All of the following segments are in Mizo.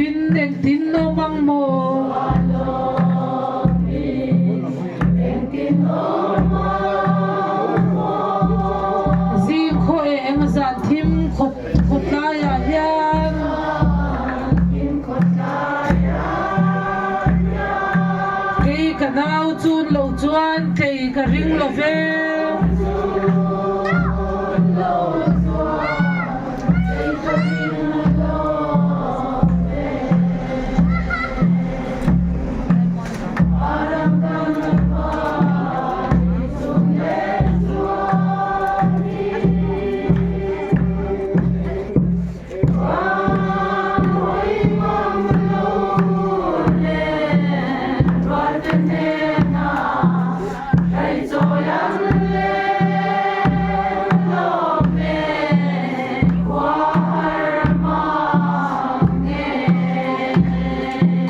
lovin engtin awm ang maw? Zing khaw eng zan thim khawtlaiah hian. Kei ka nau chun lo chuan tlei ka ring lo ve.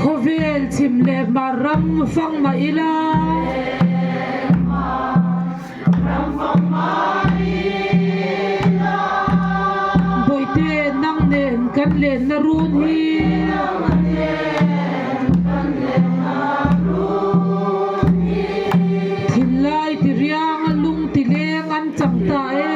Khawvel chhim leh hmar ram fang mah ila. Bawihte nang nen kan lenna run hi. Thinlai ti riang a lung ti leng an chang ta e.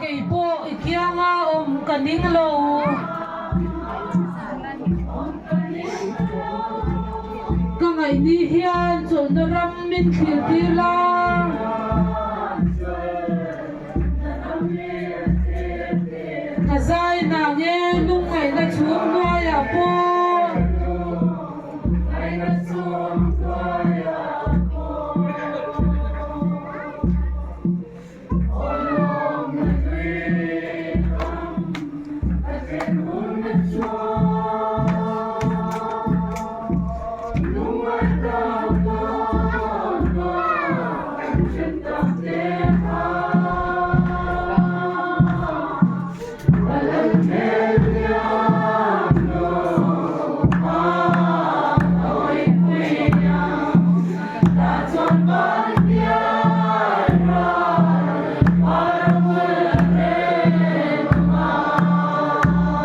Kei pawh i kianga awm ka ning lo. Ka ngaihni hian chawlhna ram min thlir tir la. Ka zai na nge lungngaihna chhung hnuaiah pawh.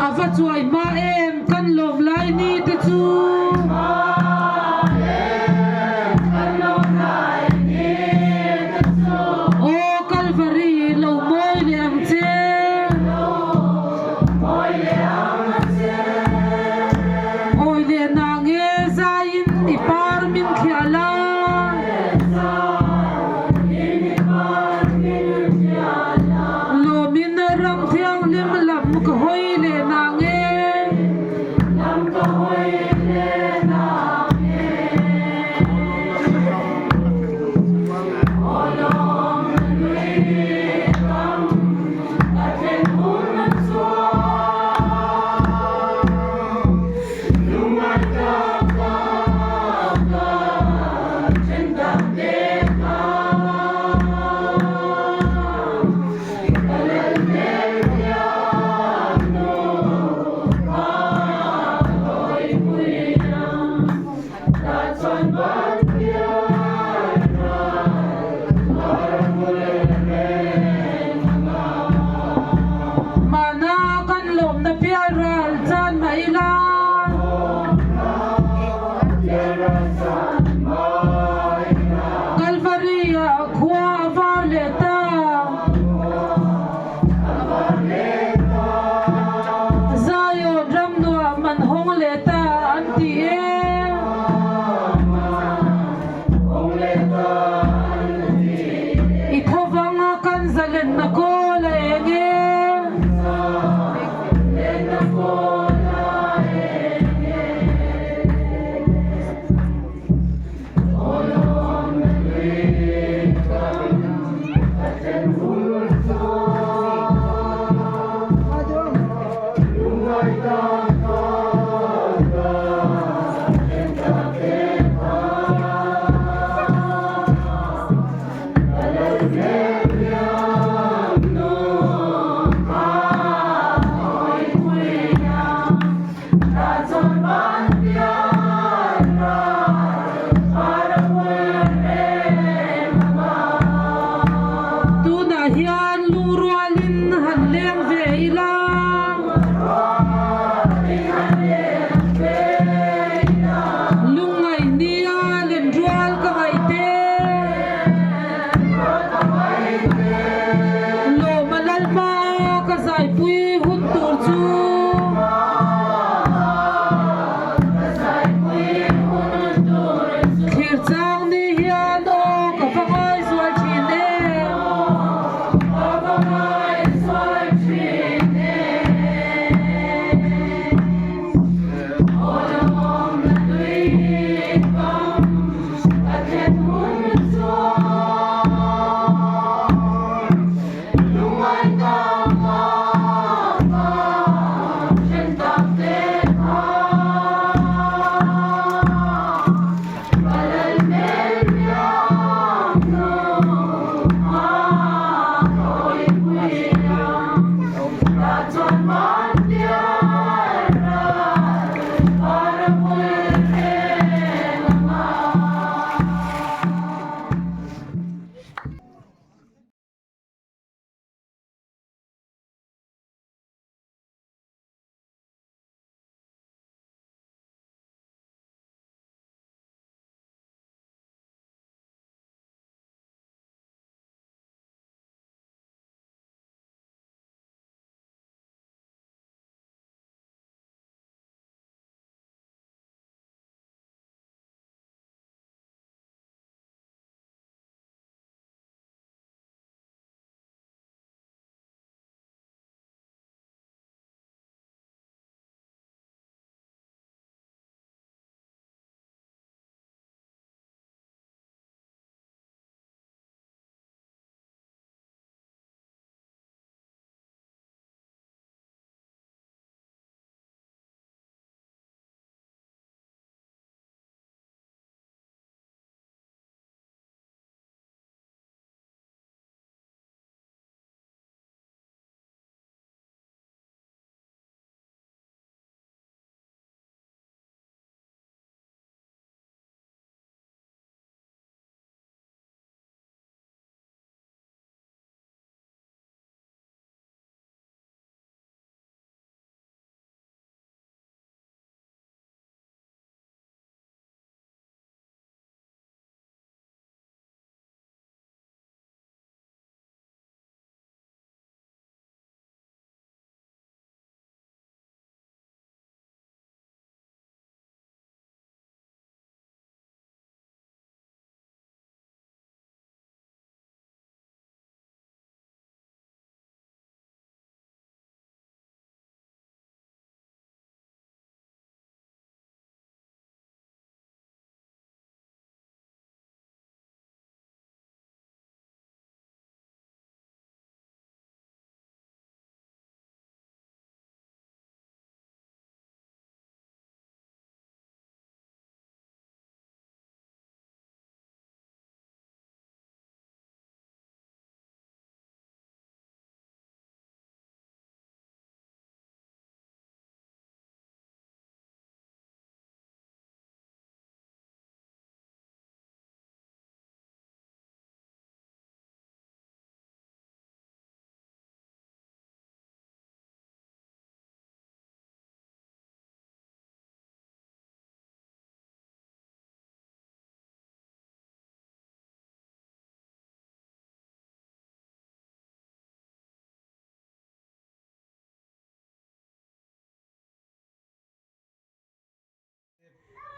A va chuai hma em kan lawm lai ni te chu. Aw Kalvari lo mawi leh ang che. Awi leh na nge zaiin i par min thliah la. Lawmin ram thianghlim lam ka hawi leh na nge. Mahna kan lawmna pial ral chan mah ila. Kalvari ah khua a var leh ta. Zion ram nuam an hawng leh ta an ti e. I thovang a kan zalenna kawl a eng e.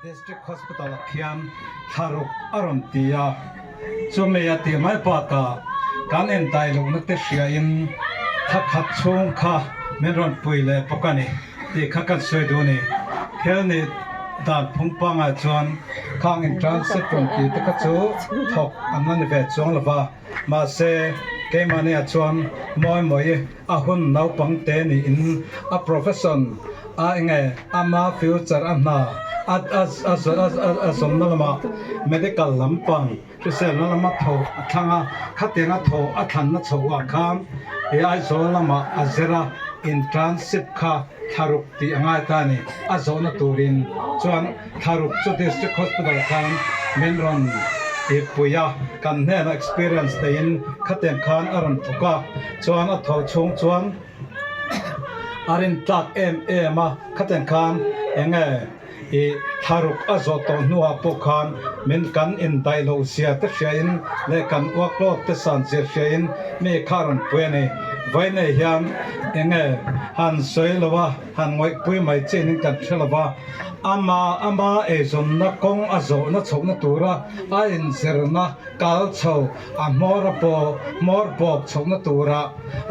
District Hospital ah khian thlaruk a rawn ti a, chumi a tih mai bakah kan indaih lohna te hriain thla khat chhung kha min rawn pui leh bawk a ni tih kha kan sawi duh a ni. Thil nih dan phung pangngai chuan khang internship rawn tih te kha chu thawk an la ni ve chuang lo va, mahse keimahniah chuan mawi mawi a hun naupang te niin a profession a enge ama future a hna a a a a zawmna lamah medical lampang hriselna lama tho a thlang a, khatianga tho a thlanna chhoh ah khan he Aizawl lamah a zir a internship kha thlaruk tih a ngai ta a ni, a zawhna turin chuan thlaruk chu district hospital khan min rawn pui a, kan hnenah experience neiin khatiang khan a rawn thawk a, chuan a thawh chhung chuan a rin tlak em em a, khatiang khan eng nge ih thlaruk a zawh tawh hnuah pawh khan min kan indaih loh zia te hriain leh kan workload te san zia hriain mi kha a rawn pui a ni. Vawiinei hian eng nge han sawi lo a, han ngawihpui mai chin in kan hre lo va, ama ama eizawnna kawng a zawhna chhohna tura a inzirna kal chho a hmawr a paw hmawr bawk chhohna tura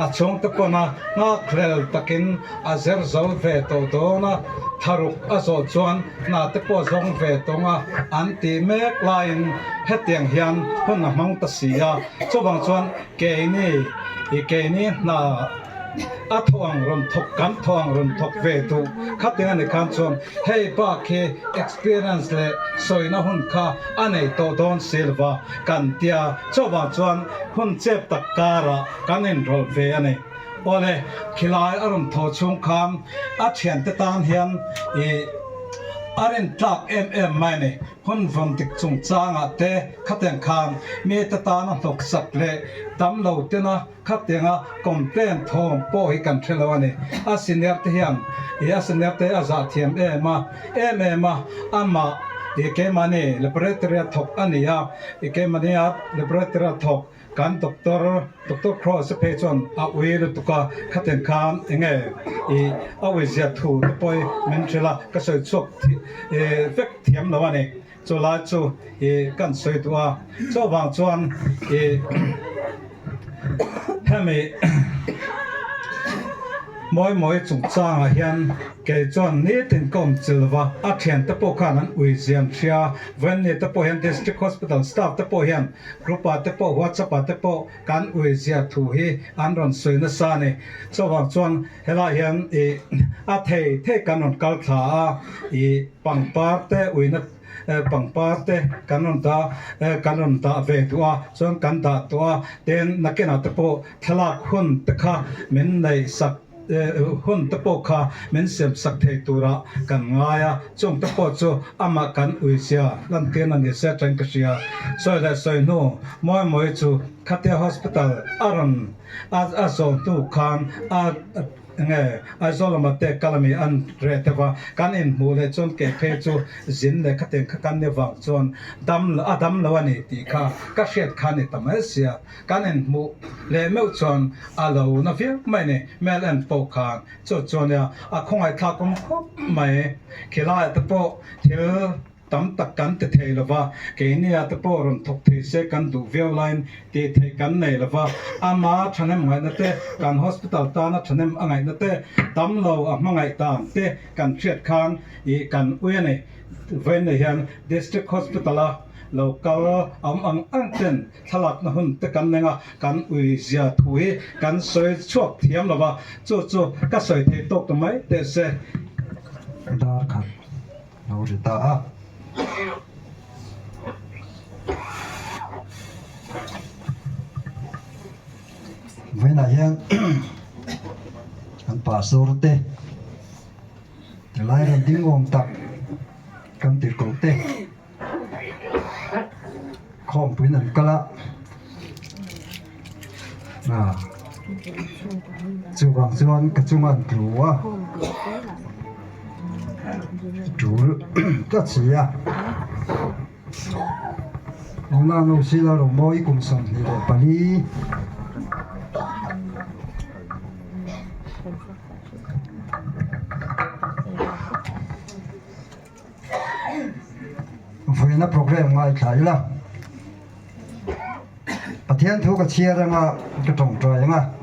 a chhungte pawn a nghakhlel takin a zir zo ve tawh dawn a, tharuk a zawh chuan hna te pawh zawng ve tawng a an tih mek laiin hetiang hian hun a hmang ta si a, chuvang chuan keini i keini hna A thaw ang rawn thawk kan thaw ang rawn thawk ve duh khatin a ni khan chuan hei bak hi experience leh sawina hun kha a nei tawh dawn si lo va kan tia chuvang chuan hun chep tak karah kan inrawlh ve a ni. Awle khilai a rawn thaw chhung khan a thiante tan hian ih a rintlak em em mai a ni. Hun vawn dik chungchangah te khatiang khan mite tana hnawksak leh tam lo tena Khatianga complain thawm pawh hi kan hre lo a ni. A senior te hian ih a senior te a zah thiam em a, em em a, amah ih keimahni laboratory a thawk a ni a, ih keimahni a laboratory a thawk kan doctor, Doctor Cross a phei chuan a ui lutuk a, khatiang khan eng nge ih a ui zia thu te pawh hi min hrilh a, ka sawi chhuak ih vek thiam lo a ni. Chu lai chu ih kan sawi duh a, chuvang chuan ih hemi mawi mawi chungchangah hian kei chuan nitin ka awm chil lova, a thiante pawh khan an ui zian hria, Venni te pawh hian District Hospital staff te pawh hian group ah te pawh WhatsApp ah te pawh kan ui zia thu hi an rawn sawi nasa a ni. Chuvang chuan helaiah hian ih a thei thei kan rawn kal thla a, ih pangpar te uina pangpar te kan rawn dah kan rawn dah ve duh a, chuan kan dah tawh a, tin nakinah te pawh thlalak hun te kha min neih sak hun te pawh kha min siam sak thei turah kan ngai a, chung te pawh chu amah kan uizia lantirna ni se atangin ka hria. Sawi leh sawi hnu mawi mawi chu khatia hospital a rawn a a zawh hnu khan a Enge Aizawl lama te kal ami an reh deuh a, kan inhmuh leh chuan kei phei chu zin leh khatiang kha kan ni vang chuan dam a dam lo a ni tih kha ka hriat kha a ni ta mai sia, kan inhmuh leh meuh chuan a lo na viau mai a ni, mel en pawh khan chu chuan nia a khawngaihthlak awm khawp mai, khilaiah te pawh thil. Tam tak kan ti thei lo va, keiniah te pawh rawn thawk thei se kan duh viau laiin tih theih kan nei lo va, ama thahnem ngaihna te, kan hospital tana thahnem a ngaihna te, tam lo a hmangaih dan te kan hriat khan ih kan ui a ni. Vawiin nei hian District Hospital a lo kal awm ang ang ten thlalakna hun te kan neng a, kan ui zia thu hi kan sawi chhuak thiam lo va, chu chu ka sawi thei tawk ta mai teh se. Dar khat. Lo ri ta a. Vawiinah hian an pastor te tilai rawn ding awm tak kan tirhkoh te khawmpuiin an kal a ah chuvang chuan ka chunga an tlu a. Tul tlat si a Nuna nu sila Romawi kum 24. Sawina program ngaithla ila. Pathian thu ka chhiar anga ka tawngtai anga.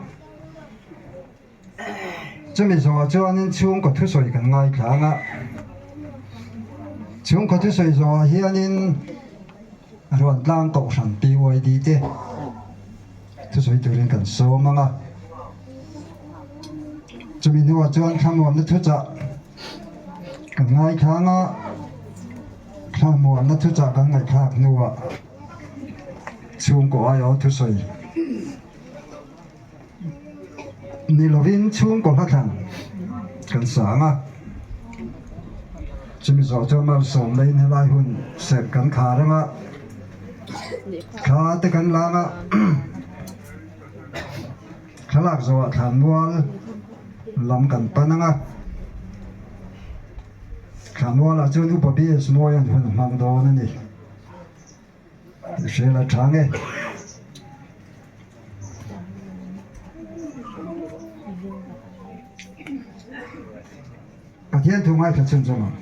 Chumi zawhah chuanin chhungkaw thusawi kan ngaithla anga. Chhungkaw thusawi zawhah hianin Ruantlang Kohhran PYD te thusawi turin kan sawm anga. Chumi hnuah chuan thlamuanna thuchah kan ngaithla anga. Thlamuanna thuchah kan ngaihthlak hnuah chhungkaw aiawh thusawi Ni lovin chhungkaw hla thlan kan sang a, chumi zawh chuan malsawm laiin helai hun serh kan khar ang a, thla te kan lang a, thlalak zawhah thlanmual lam kan pan ang a, thlanmualah chuan Upa BS Mawia'n hun a hmang dawn a ni. Hrial a tha nge? Pathian thu ngaithla chhun zawng ang.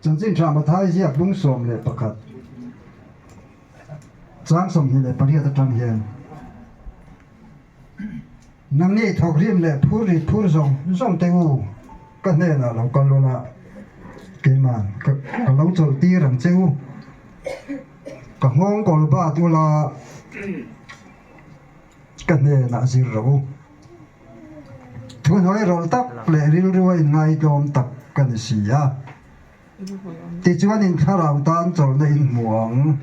Chanchin tha Mathai ziak bung 11 chang 28 atang hian Nangni thawkrim leh phur rit phur zawng zawng te u, ka hnenah lo kal ula, keiman ka lo chawlh tir ang che u. Ka nghawng kawl bat ula, ka hnenah zir rawh u. Thuhnuai rawlh tak leh rilru a inngaidawm tak ka ni si a. Tichuan in thlarau tan chawlhna in hmu ang.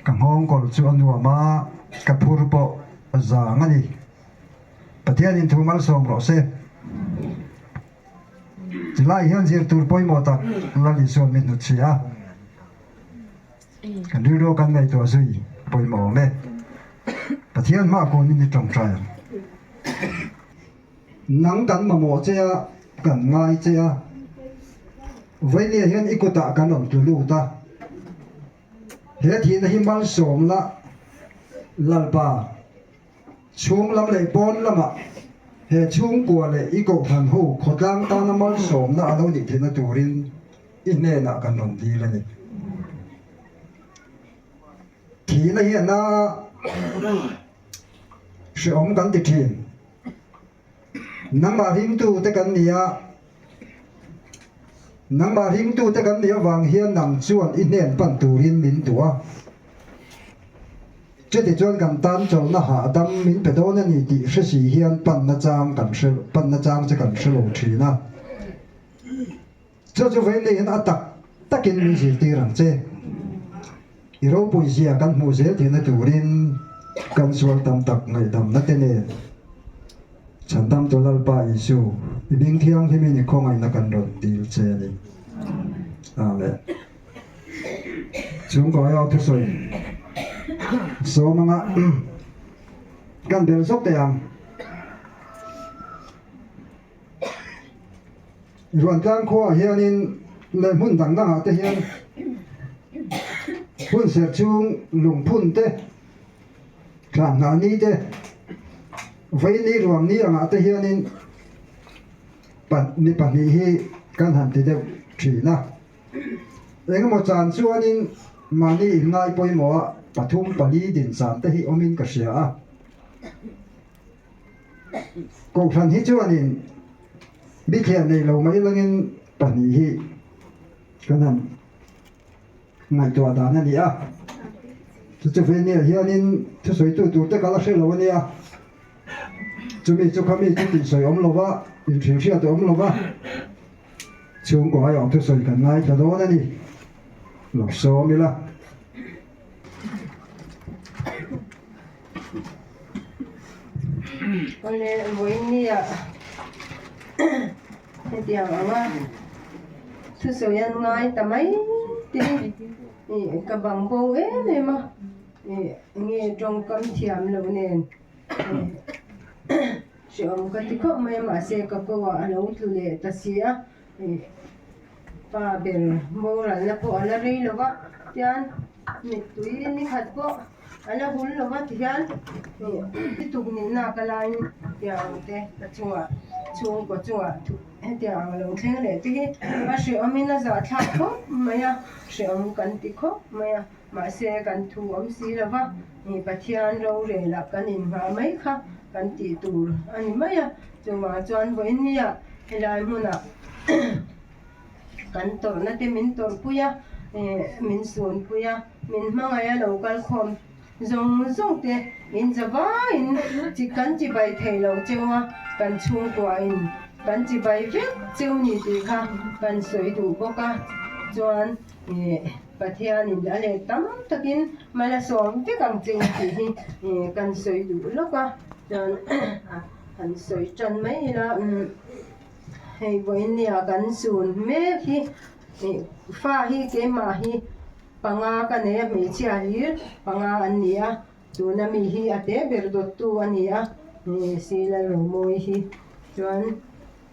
Ka nghawngkawl chu a nuam a, ka phur pawh a zang a ni. Pathianin thu malsawm rawh se. Chilai hian zir tur pawimawh tak Lal Isuan min hnutchhi a, kan rilru kan ngaihtuah zui pawimawh awm e. Pathian hma kunin i tawngtai ang. Nang kan mamawh che a, kan ngai che a. Vawinia hian i kutah kan rawn tlu lut a. He thihna hi malsawm la, Lalpa, chhung lam leh pawn lamah he chhungkua leh i kohhran ho khawtlang tana malsawmna a lo nih theihna turin i hnenah kan rawn dil a ni. Thihna hian a hrehawm kan ti thin. Nangmah ringtute kan ni a, nangmah ringtute kan nih avang hian nang chuan i hnen pan turin min duh a. Chuti chuan kan tan chawlhna hahdam min pe dawn a ni tih hre si hian panna chang kan hre panna chang che kan hre lo thin a. Chu chu vei neihin a tak takin min zirtir ang che. I ropui zia kan hmuh zel theihna turin kan sual tam tak ngaihdamna te nen Chhandamtu Lalpa Isu, i hming thianghlimin i khawngaihna kan rawn dil che a ni. Amen. Chhungkaw aiawh thusawi sawm anga kan bel zawk teh ang. Ruantlang khuaah hianin leh hmun dang dangah te hian hun serh chhung lungphun te, thlah ni te, vaini ruam ni angah te hianin mi pahnih hi kan han ti deuh thin a. Engemaw chan chuanin mahni inngai pawimawha pathum pali din chan te hi awmin ka hria a. Kohhran hi chuanin bithliah nei lo mai langin pahnih hi kan han ngaihtuah dan a ni a. Chu chu venia hianin thusawitu tur te kal a hre lo a nia. Chumi chu khami chu tihsawi awm lo va, inhrilhriat awm lo va, chhungkaw aiawh thusawi kan ngaithla dawn a ni. Lo sawm ila. Awle vawinia hetiang anga thusawi an ngai ta mai te ih ka bang bo em em a ih nge tawngkam thiam loh nen hrehawm ka ti khawp mai a mahse ka ko ah a lo tlu leh ta si a ih pa ber boralna pawh a la rei lo va tian mittui ni khat pawh. A la hul lo va tihian ih tuk nihna ka laiin tiang te ka chungah chhungkaw chungah hetiang ang lo thleng leh te hi a hrehawmin a zahthlak khawp mai a, hrehawm kan ti khawp mai a mahse kan thu awm si lo va ih Pathian rorel ah kan inhmah mai kha kan tih tur a ni mai a chuvang chuan vawiin nia helai hmunah Kan tawrhna te min tawrhpui a, min sunpui a, min hmangaih a lo kal khawm zawng zawng te in za vaiin chi kan chi bai thei lo cheu a, kan chhungkuain kan chi bai vek cheu ni tih kha kan sawi duh bawk a, chuan Pathianin a let tam takin mal a sawm vek ang cheu tih hi kan sawi duh lawk a, chuan han sawi tan mai ila. Hei vawinia kan sun mek hi ih fa hi keimah hi panga ka nei a hmeichhia hlir panga an ni a tuna mi hi a te ber dawttu a ni a ih sila romawi hi chuan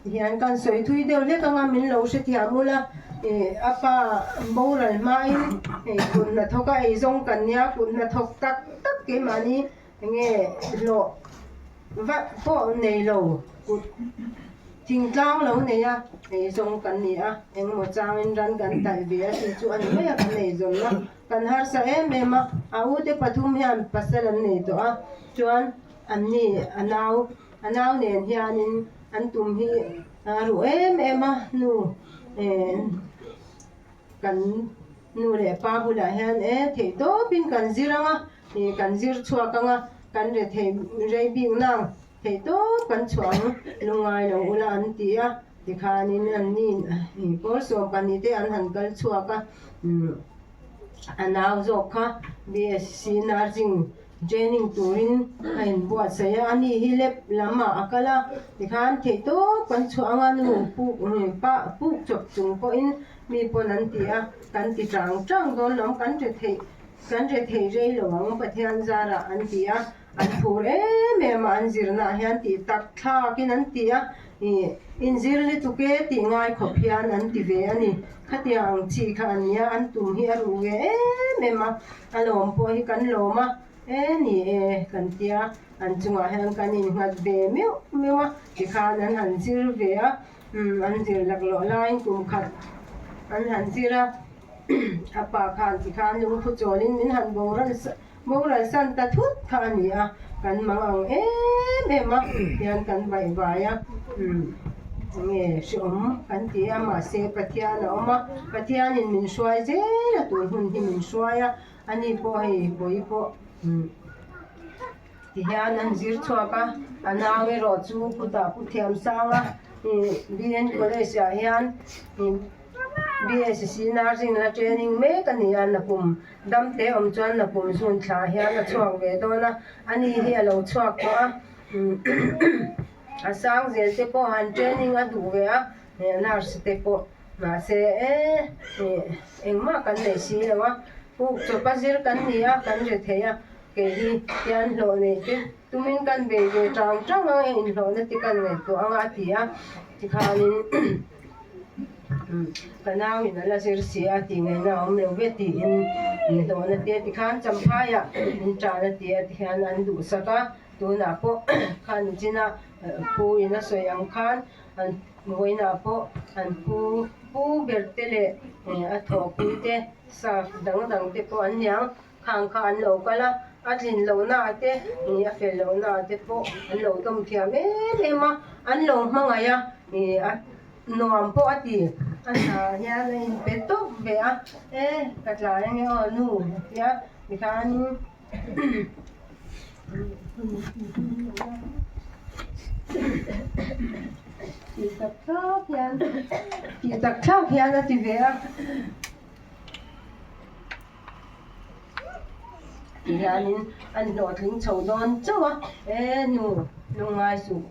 tihian kan sawi thui deuh hlek anga min lo hrethiam ula ih a pa boral hmain hei kut hnathawk a eizawng kan nia kut hnathawk tak tak keimahni Enge hlawh vak pawh nei lo kut thingtlang lo nei a, eizawng kan ni a, engemaw changin ran kan talh ve a tih chu a ni mai a kan eizawn a, kan harsa em em a, a ute pathum hian pasal an nei tawh a, chuan an ni a nau a nau nen hianin an tum hi a ruh em em a nu eh kan nu leh pa bulah hian e theih tawpin kan zir ang a. Ih kan zir chhuak ang a, kan re thei rei bik nang theih tawp kan chhuah ang lungngai lo ula an ti a, tikhanin an ni ih pawl 12 te an han kal chhuak a, umm a nau zawk kha BSc nursing training turin a inbuatsaih a, ani hi lab lamah a kal a, tikhan theih tawp kan chhuah ang a nu puk pa puk chawp chung pawhin mi pawn an ti a, kan ti chang chang dawn lo kan re theih. Kan re thei rei lo ang Pathian zarah an ti a, an phur em em a, an zirnaah hian tih tak thlakin an ti a, ih inzir lutuk e tih ngai khawp hian an ti ve a ni. Khatiang ang chi kha an nia, an tum hi a ruh ve em em a, a lawm pawh hi kan lawm a, e ni e kan tia, an chungah hian kan innghat ve meuh meuh a, tikhan an han zir ve a, umm an zir laklawh laiin kum khat an han zir a. A pa khan tikhan lungphu chawlin min han boral boral san ta thut kha a ni a, kan mang ang em em a, hian kan vaih vai a, umm enge hreawm kan ti a, mahse Pathian a awm a, Pathianin min hruai zel a tun hun hi min hruai a, ani pawh hei vawi pawh umm tihian an zir chhuak a, a nau erawh chu kutah pu thiam sang a, ih BN College ah hian ih. BSc Nursing la training mek a ni a, Nakum damte awm chuan Nakum zun thla hian a chhuak ve dawn a, ani hi a lo chhuak tawh a, a sang zel te pawh han training a duh ve a, nurse te pawh mahse e engmah kan nei si lo a, puk chawpa zir kan ni a, kan ri thei a, kei hi hian hlawh neih te tumin kan bei ve tang tang ang e, inhlawhna te kan ngaihtuah ang a a ti a, tikhanin. Ka nauin a la zir si a tih ngaihna a awm lo ve tiin inhlawhna te tikhan Champhaiah in tan a ti a tihian an duhsak a, tunah pawh khan nichina pu in a sawi ang khan an vawiinah pawh an pu pu ber te leh a thawhpui te staff dang dang te pawh an niang khang kha an lo kal a, a tlin lohna ah te ih a fel lohna ah te pawh an lo dawm thiam em em a, an lo hmangaih a ih a nuam pawh a ti a hna hian a inpe tawp ve a e ka tlai ange aw nu a tia tikhanin tih tak thlak hian tih tak thlak hian a ti ve a. Tihianin an hlawhtling chho dawn chauh a, e nu lungngai suh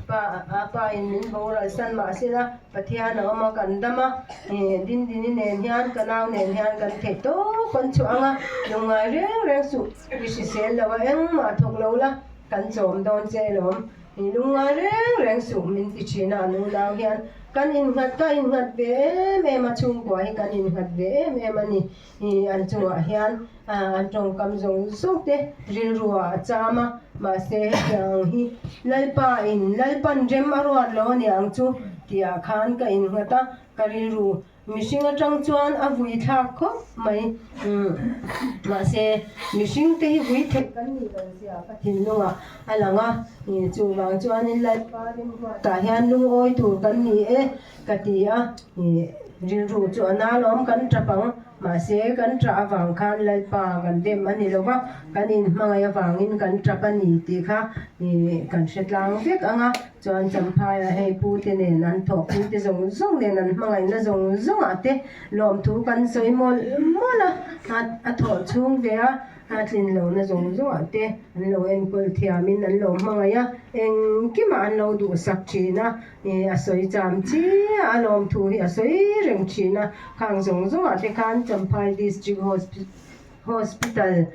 pa a pa in min boral san mah sela Pathian a awm a kan dam a, ih Dindini nen hian ka nau nen hian kan theih tawp kan chhuah ang a, lungngai reng reng suh i hrisel lo a engmah thawk lo la kan chawm dawn che lawm, ih lungngai reng reng suh min ti thin a an unau hian. Kan innghat ka innghat ve em em a, chhungkua hi kan innghat ve em em a ni. Ih an chungah hian an tawngkam zawng zawng te rilru ah a cham a, mahse hetiang ang hi Lalpa in Lalpan rem a ruat lo a ni ang chu tih ah khan ka innghat a, ka rilru Mihring atang chuan a vui thlak khawp mai. Mahse, mihring te hi vui theih kan nih loh zia ka thinlungah a lang a. Chuvang chuanin Lalpa rimruatah hian lungawi tur kan ni e ka ti a. Rilru chu a nalawm kan tap ang. Mahse, kan tah avang khan Lalpa kan dem a ni lo va, kan inhmangaih avangin kan tap a ni tih kha kan hre tlang vek ang a. Chuan Champhaiah hei pu te nen an thawhpui te zawng zawng nen an hmangaihna zawng zawngah te lawmthu kan sawi mawlh mawlh a, a thawh chhung ve a, a tlin lohna zawng zawngah te an lo enkawl thiamin an lo hmangaih a, engkimah an lo duhsak thin a, ih a sawi cham chiah a lawmthu hi a sawi reng thin a, khang zawng zawngah te khan Champhai District Hospital Hospital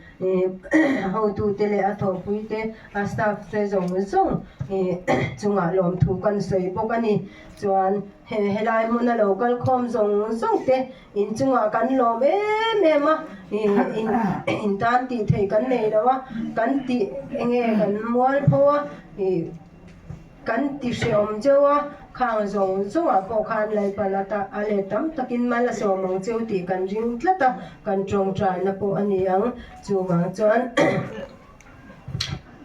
hotute leh a thawhpuite, a staff te zawng zawng chungah lawmthu kan sawi bawk a ni. Chuan helai hmuna lo kal khawm zawng zawng te inchungah kan lawm em em a, in tan tih theih kan nei lo a, kan tih enge kan mualpho a. Kan ti hrehawm cheu a, khang zawng zawngah pawh khan Lalpan a ta a let tam takin mal a sawm ang cheu tih kan ring tlat a, kan tawngtaina pawh a ni ang. Chuvang chuan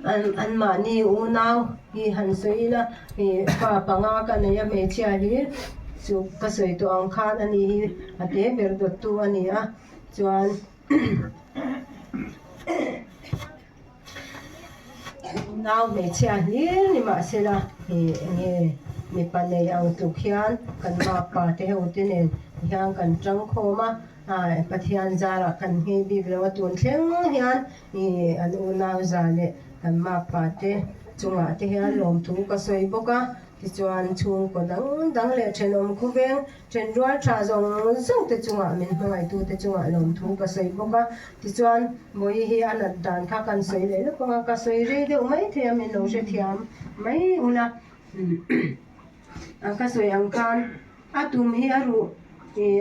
an anmahni unau hi han sawi ila, ih pa panga ka nei a hmeichhia hi chu ka sawi tawh ang khan a ni hi a te ber dawttu a ni a, chuan. Nau hmeichhia hlir ni mahsela ih enge mipa nei ang tluk hian kan makpa te ho te nen hian kan tang khawm a, ah Pathian zarah kan nghei bik lo a tun thleng hian ih an unau za leh kan makpa te chungah te hian lawmthu ka sawi bawk a. Tichuan, chhungkaw dang dang leh thenawm khawveng thenrual tha zawng zawng te chungah min hmangaihtute chungah lawmthu ka sawi bawk a. Tichuan, Bawihi hi a nat dan kha kan sawi leh lawk ang a, ka sawi rei deuh mai thei a, min lo hrethiam mai ula. Ka sawi ang khan a tum hi a ruh,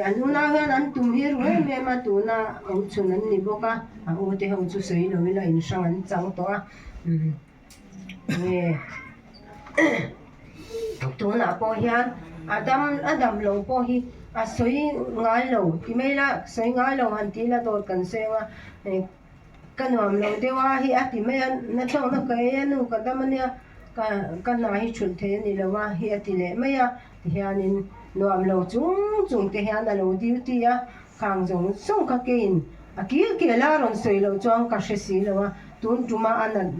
an unau hian an tum hi a ruh em em a, tuna awmchhun an ni bawk a, a u te ho chu sawi lo ila inhrang an chang tawh a. Nge tunah pawh hian a dam a dam lo pawh hi a sawi ngai lo ti mai ila sawi ngai lo han ti ila dawt kan sawi ang a ih ka nuam lo deuh a hi a ti mai a na thawkna ka ei a nu ka dam ania ka ka hna hi thulh thei a ni lo a hi a ti leh mai a tihianin nuam lo chung chung te hian a lo duty a khang zawng zawng kha keiin a kil kel a rawn sawi loh chuan ka hre si lo a. Tun tuma a nat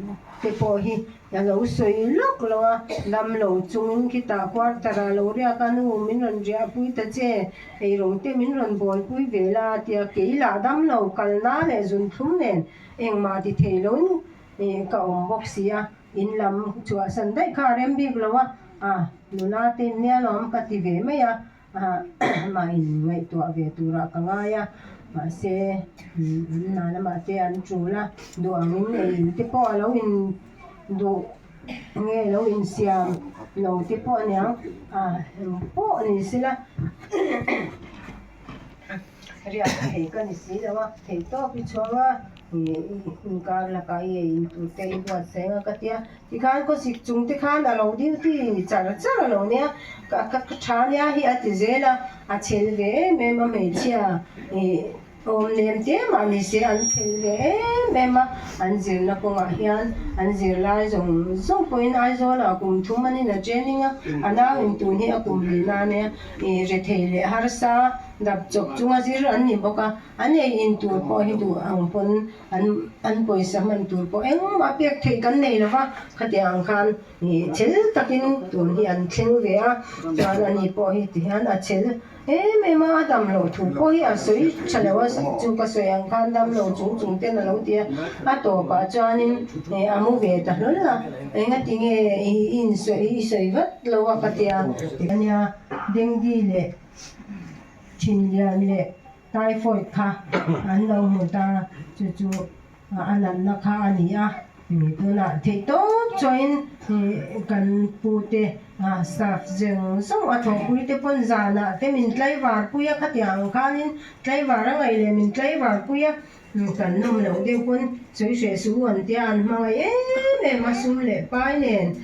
te pawh hi a lo sawi lawk lo a, dam lo chungin khitah quarter ah lo riak a, nu min rawn riahpui ta che, eirawng te min rawn bawlpui ve la a tia, kei lah dam lo kalna leh zunthlum nen engmah ti thei loin ka awm bawk si a, in lam chhuahsan daih kha a rem bik lo a, a nula te nia lawm ka ti ve mai a. Mah in ngaihtuah ve turah ka ngai a, mahse an hna lamah te an tul a, duh angin ei in te pawh a lo in duh nge lo insiam lo te pawh a niang a eng pawh ni sela riak thei ka ni si lo a, thei tawp i chhuang a ih inkar lakah i ei in tur te i buatsaih ang a ka tia. Tikhan khawsik chung te khan a lo duty char char a lo nia, ka ka tha nia hi a ti zel a, a chhel ve em em a hmeichhia ih awm nem te mah ni se an chhel ve em em a, an zirna kawngah hian an zirlai zawng zawng pawhin Aizawl ah kum thum an in a training a, a nau in tun hi a kum lih na nia ih rethei leh harsa dap chawp chunga zir an ni bawk a, an ei in tur pawh hi duh ang pawn An an pawisa hman tur pawh engmah pek theih kan nei lo va, khatiang ang khan ih chhel takin tun hi an thleng ve a, chuan ani pawh hi ti hian a chhel em em a, a dam loh thu pawh hi a sawi tha lo a, chu ka sawi ang khan dam lo chung chung ten a lo ti a, a tawpah chuanin ih a mu ve ta hlawl a, engati nge i insawi i sawi vat lo a ka tia, ania dengue leh thinlian leh. Typhoid kha an lo hmu ta, chu chu a natna kha a ni a. Tunah theihtawp chuain kan pute staff zawng zawng a thawhpui te pawn zanah te min tlaivar pui a, khatiang ang khanin tlaivar a ngaih leh min tlaivar pui a, kan nawm loh deuh pawn sawi hreh suh u an tia an hmangaih em em a sum leh pai nen.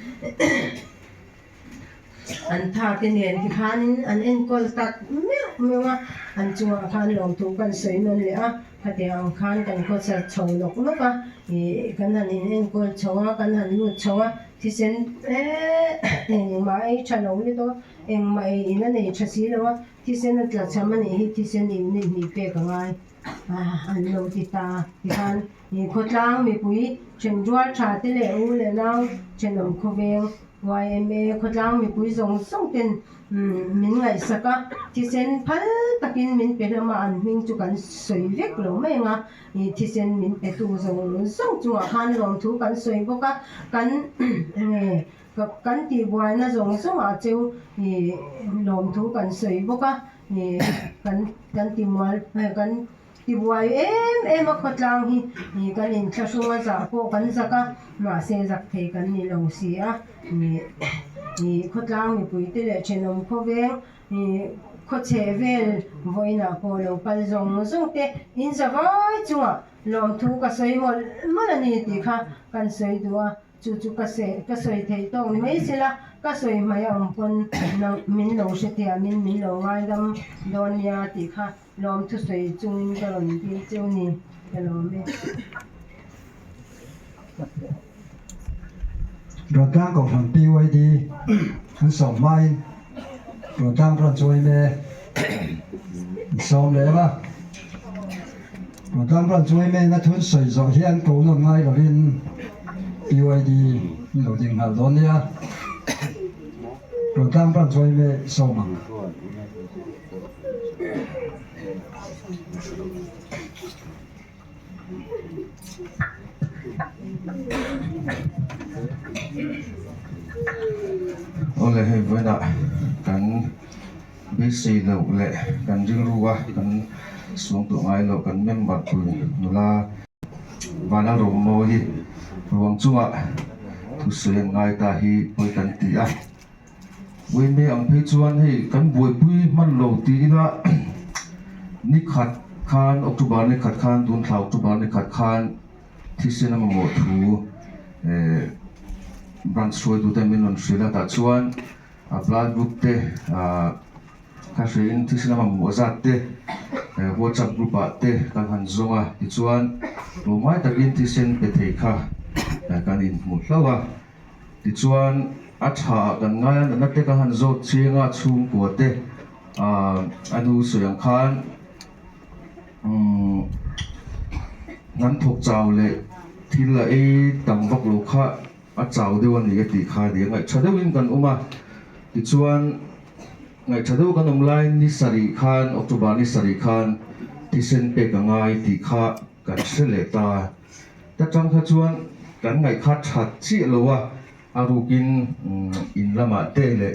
An tha te nen ti khanin an enkawl tak meuh meuh a, an chungah khan lawmthu kan sawi nawn leh a, khatiang ang khan kan khawsa chho nawk nawk a, ih kan han in enkawl chho a, kan han lut chho a, thisen eehh engmah ei tha lo lutuk a, engmah ei in a nei tha si lo a, thisen a tla cham a nih hi thisen in ni hnih pek a ngai an lo ti ta tikhan ih khawtlang mipui thenrual tha te leh u leh nau thenawm khawveng YMA khawtlang mipui zawng zawng ten min ngaihsak a, thisen phal takin min pe hlawm a, an hming chu kan sawi vek lo mai ang a, ih thisen min pe tu zawng zawng chungah khan lawmthu kan sawi bawk a, kan enge kan tihbuaina zawng zawngah cheu ih lawmthu kan sawi bawk a, ih kan kan timual kan. Tibuai em em a khawtlang hi ih kan inthlahrung a zah pawh kan zak a, mahse zak thei kan ni lo si a, ih ih khawtlang mipui te leh thenawm khawveng ih khawchhe vel vawiinah pawh lo kal zawng zawng te in zavai chungah lawmthu ka sawi mawlh mawlh a ni tih kha kan sawi duh a. Chu chu ka sawi ka sawi theih tawk ni mai sela, ka sawi hmai a awm pawn min lo hre thiamin min lo ngaidam dawn nia tih kha lawmthu sawi chungin ka rawn dil cheu ni ka lawm e. Rawntlang Kohhran PYD an sawm hmain Rawntlang Branch yma an sawm leh ang a. Rawntlang Branch yma in a thun sawi zawh hian ko nawn ngai lovin PYD an lo ding nghal dawn nia. Rawntlang Branch yma sawm ang. Awle hei vawiinah kan beisei loh leh kan rilru a kan suang tawh ngai loh kan member pui nula Vanlalromawi ruang chungah thusawi an ngai ta hi pawi kan ti a. Uime ang phei chuan hei kan buaipui hman lo ti ila ni khat khan October ni khat khan tun thla October ni khat khan thisen a mamawh thu eh branch hruaitute min rawn hrilh a tah chuan a blood group te ah kha hriain thisen a mamawh zat te eh whatsapp group ah te kan han zawng a tichuan tlawmngai takin thisen pe thei kha kan inhmu hlauh a. Tichuan, a tha ah kan ngai a, natna te ka han zawt chiang a, chhungkua te ah a nu sawi ang khan umm hnam thawk chau leh thil a ei tam vak lo kha a chau deuh a ni a tih kha a ni a, ngaihtha deuhin kan awm a, tichuan ngaihtha deuh kan awm laiin ni sarih khan October ni sarih khan thisen pek a ngai tih kha kan hre leh ta. Ta tang kha chuan kan ngaih kha that chiah lo a, a rukin in lamah te leh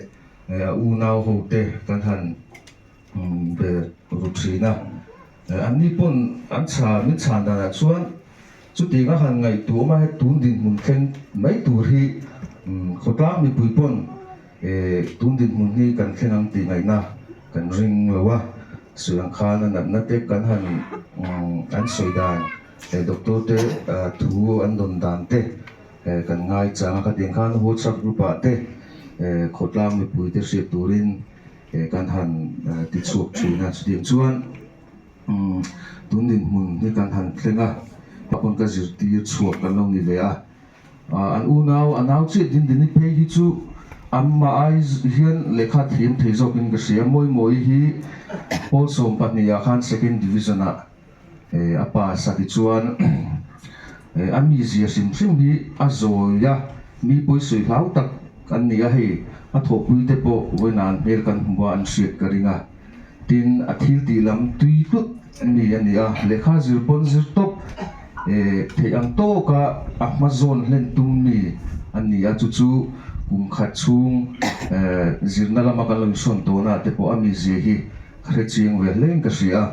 a unau ho te kan han be ru thin a. Anni pawn an chha min chhan danah chuan chutiang a han ngaihtuah awm a, he tun dinhmun thleng mai tur hi khawtlang mipui pawn tun dinhmun hi kan thleng ang tih ngaihna kan ring lo a, sawi ang khan a natna te kan han an sawi dan. He doctor te thu an dawn dan te kan ngai chang a, khatiang khan WhatsApp group ah te khawtlang mipui te hriat turin kan han ti chhuak thin a, chutiang chuan tun dinhmun hi kan han thleng a, pawn ka zirtir chhuak kan lo ni ve a, an unau a nau chiah din dini phei hi chu amma ai hian lehkha thiam thei zawkin ka hria, Mawimawi hi pawl 12 ah khan second division ah. A pa Saki chuan a mizia hrim hrim hi a zawi a, mi pawisawi hlau tak an ni a, hei a thawhpui te pawh vawiin an hmel kan hmu a an hriat ka ring a, tin a thil tih lam tui tlut mi a ni a, lehkha zir pawn zir tawp theih ang tawka a hma zawn hlen tum mi a ni a, chu chu kum khat chhung zirna lama kan lo insawn tawhna te pawh a mizia hi ka hre chiang ve hlein ka hria a.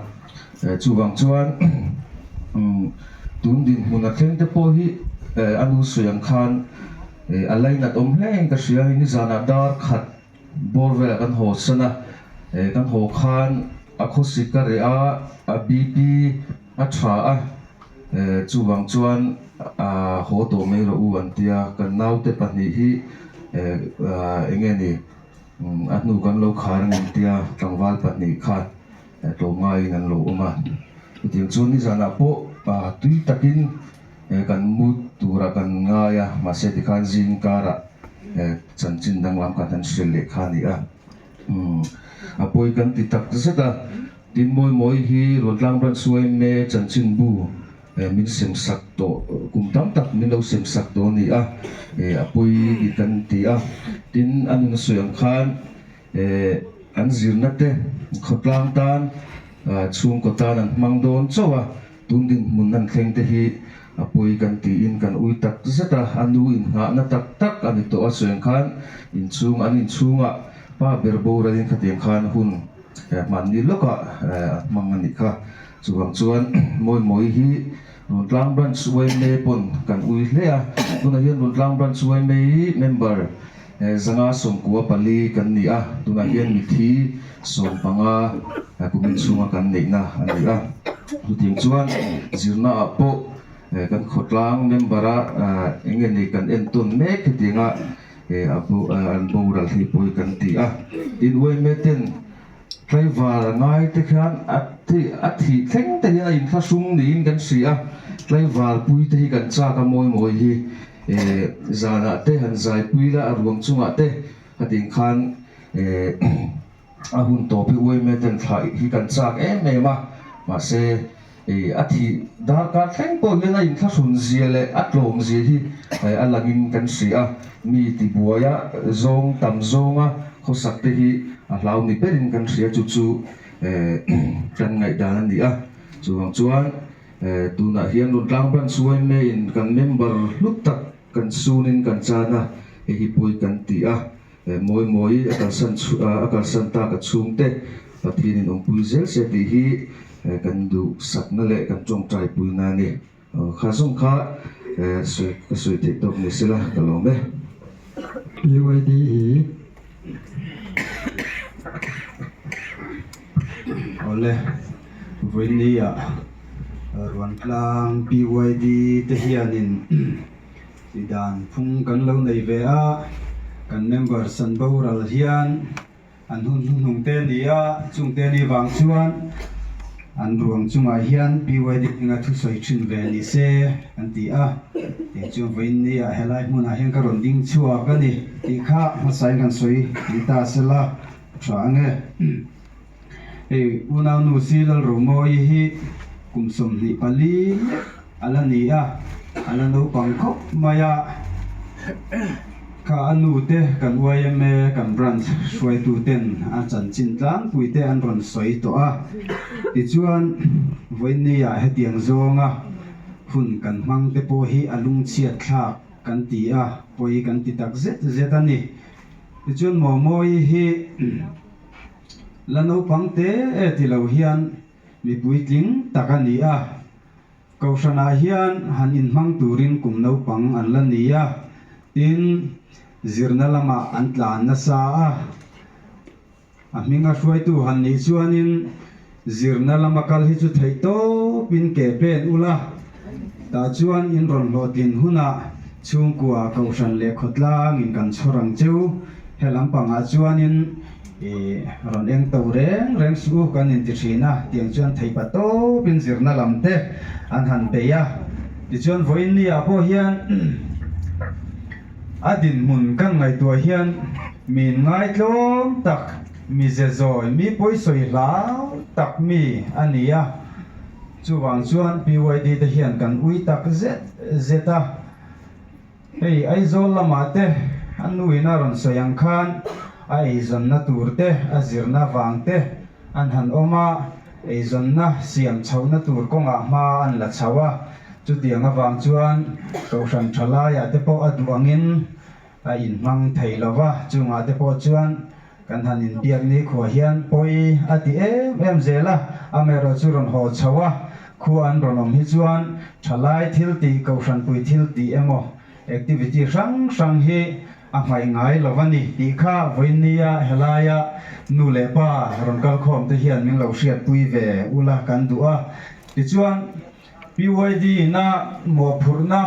Chuvang chuan tun dinhmun a thleng te pawh hi a nu sawi ang khan a lainat awm hle in ka hria hei nizanah dar khat bawr velah kan haw san a, kan haw khan a khawsik a reh a, a BP a tha a, chuvang chuan haw tawh mai rawh u an tia, kan naute pahnih hi eng nge ni a hnu kan lo khar ang an tia tlangval pahnih kha. Tlawmngaiin an lo awm a, chutiang chuan nizanah pawh tui takin kan mu turah kan ngai a, mahse tikhan zing karah chanchin danglam kan han hrilh leh kha a ni a, a pawi kan ti tak zet a, tin mawi mawi hi Ruantlang Branch YMA chanchinbu min sem sak tawh kum tam tak min lo sem sak tawh a ni a, a pawi tih kan ti a, tin a nun a sawi ang khan. An zirna te khawtlang tan chhungkaw tan an hmang dawn chauh a, tun dinhmun an thleng te hi a pawi kan tiin kan ui tak zet a, a nu inngahna tak tak a ni tawh a sawi ang khan inchhung an inchhungah pa ber boralin khatiang khan hun hmanni lawkah a hmang a nih kha. Chuvang chuan Mawimawi hi Runtlang Branch YMA pawn kan ui hle a, tunah hian Runtlang Branch YMA hi member Zanga 94 kan ni a, tunah hian mithi 15 kumin chhunga kan neihna a ni a. Chutiang chuan zirna ah pawh kan khawtlang member a eng nge ni kan entawn mek hetianga an boral hi pawi kan ti a. Tin YMA ten Tlaivar ngai te khian a a thih thleng te hian a inthlahrung niin kan hria a, tlaivar pui te hi kan chak a mawi mawi hi eh zanah te han zai pui la a ruang chungah te khatin khan eh a hun tawp hi uaime ten thlah hi kan chak em em a, mahse eh a thih darkar thleng pawh hian a inthlahrun zia leh a tlawm zia hi eh a langin kan hria a, mi tibuaia zawng tam zawnga khawsak te hi a hlau ni berin kan hria chu chu eh kan ngaihdan a ni a, chuvang chuan Tunah hian Runtlang Branch YMA in kan member hlu tak kan sunin kan chan a, hei hi pawi kan ti a, mawi mawi a kalsan a kalsan tak a chhungte Pathianin awmpui zel se tih hi kan duhsakna leh kan tawngtai puina a ni. Kha zawng kha sawi ka sawi theih tawk ni sela ka lawm e. PYD hi. Awle, vawinia Ruantlang PYD te hianin tihdan phung kan lo nei ve a, kan members an boral hian an hun hnuhnung te a ni a, chung te ni vang chuan an ruang chungah hian PYD hminga thusawi thin ve ni se an ti a, tichuan vawinia helai hmunah hian ka rawn ding chhuak a ni tih kha hmasain kan sawi ni ta sela. Tha ange. Hei unaunu si Lalromawi hi kum 24 lek a la ni a, a la naupang khawp mai a. Kha a nu te kan yma kan branch hruaitu ten a chanchin tlangpui te an rawn sawi tawh a. Tichuan vawiinniah hetiang zawnga hun kan hmang te pawh hi a lungchhiat thlak kan ti a, pawi kan ti tak zet zet a ni. Tichuan Mawmawi hi la naupang te e ti lo hian mi puitling tak a ni a, Kohhranah hian han inhmang turin kum naupang an la ni a, tin zirna lamah an tlan nasa a. A hminga hruaitu han nih chuanin zirna lama kal hi chu theih tawpin ke pen ula, tah chuan in rawn hlawhtlin hunah chhungkua kohhran leh khawtlangin kan chhawr ang cheu. He lampangah chuanin i rawn eng to reng reng suh u kan inti thin a, tiang chuan theih pa tawpin zirna lam te an han bei a. Tichuan vawiin ni ah pawh hian A dinhmun kan ngaihtuah hian min ngaitlawm tak, mi ze zawi, mi pawisawi hlau tak mi a ni a. Chuvang chuan PYD te hian kan ui tak zet zet a. Hei Aizawl lamah te a nuin a rawn sawi ang khan a eizawnna tur te, a zirna vang te an han awm a, eizawnna siam chhohna tur kawngah hma an la chho a, chutiang avang chuan Kohhran tha laiah te pawh a duh angin a inhmang thei lo va, chungah te pawh chuan kan han inbiak ni khuah hian pawi a ti em em zel a, amaherawhchu rawn haw chho a. Khua an rawn awm hi chuan thalai thil tih, kohhranpui thil tih emaw activity hrang hrang hi a hmaih ngai lo a ni tih kha vawiinnia helaia nu leh pa rawn kal khawm te hian min lo hriatpui ve ula kan duh a. Tichuan PYD ina mawhphurhna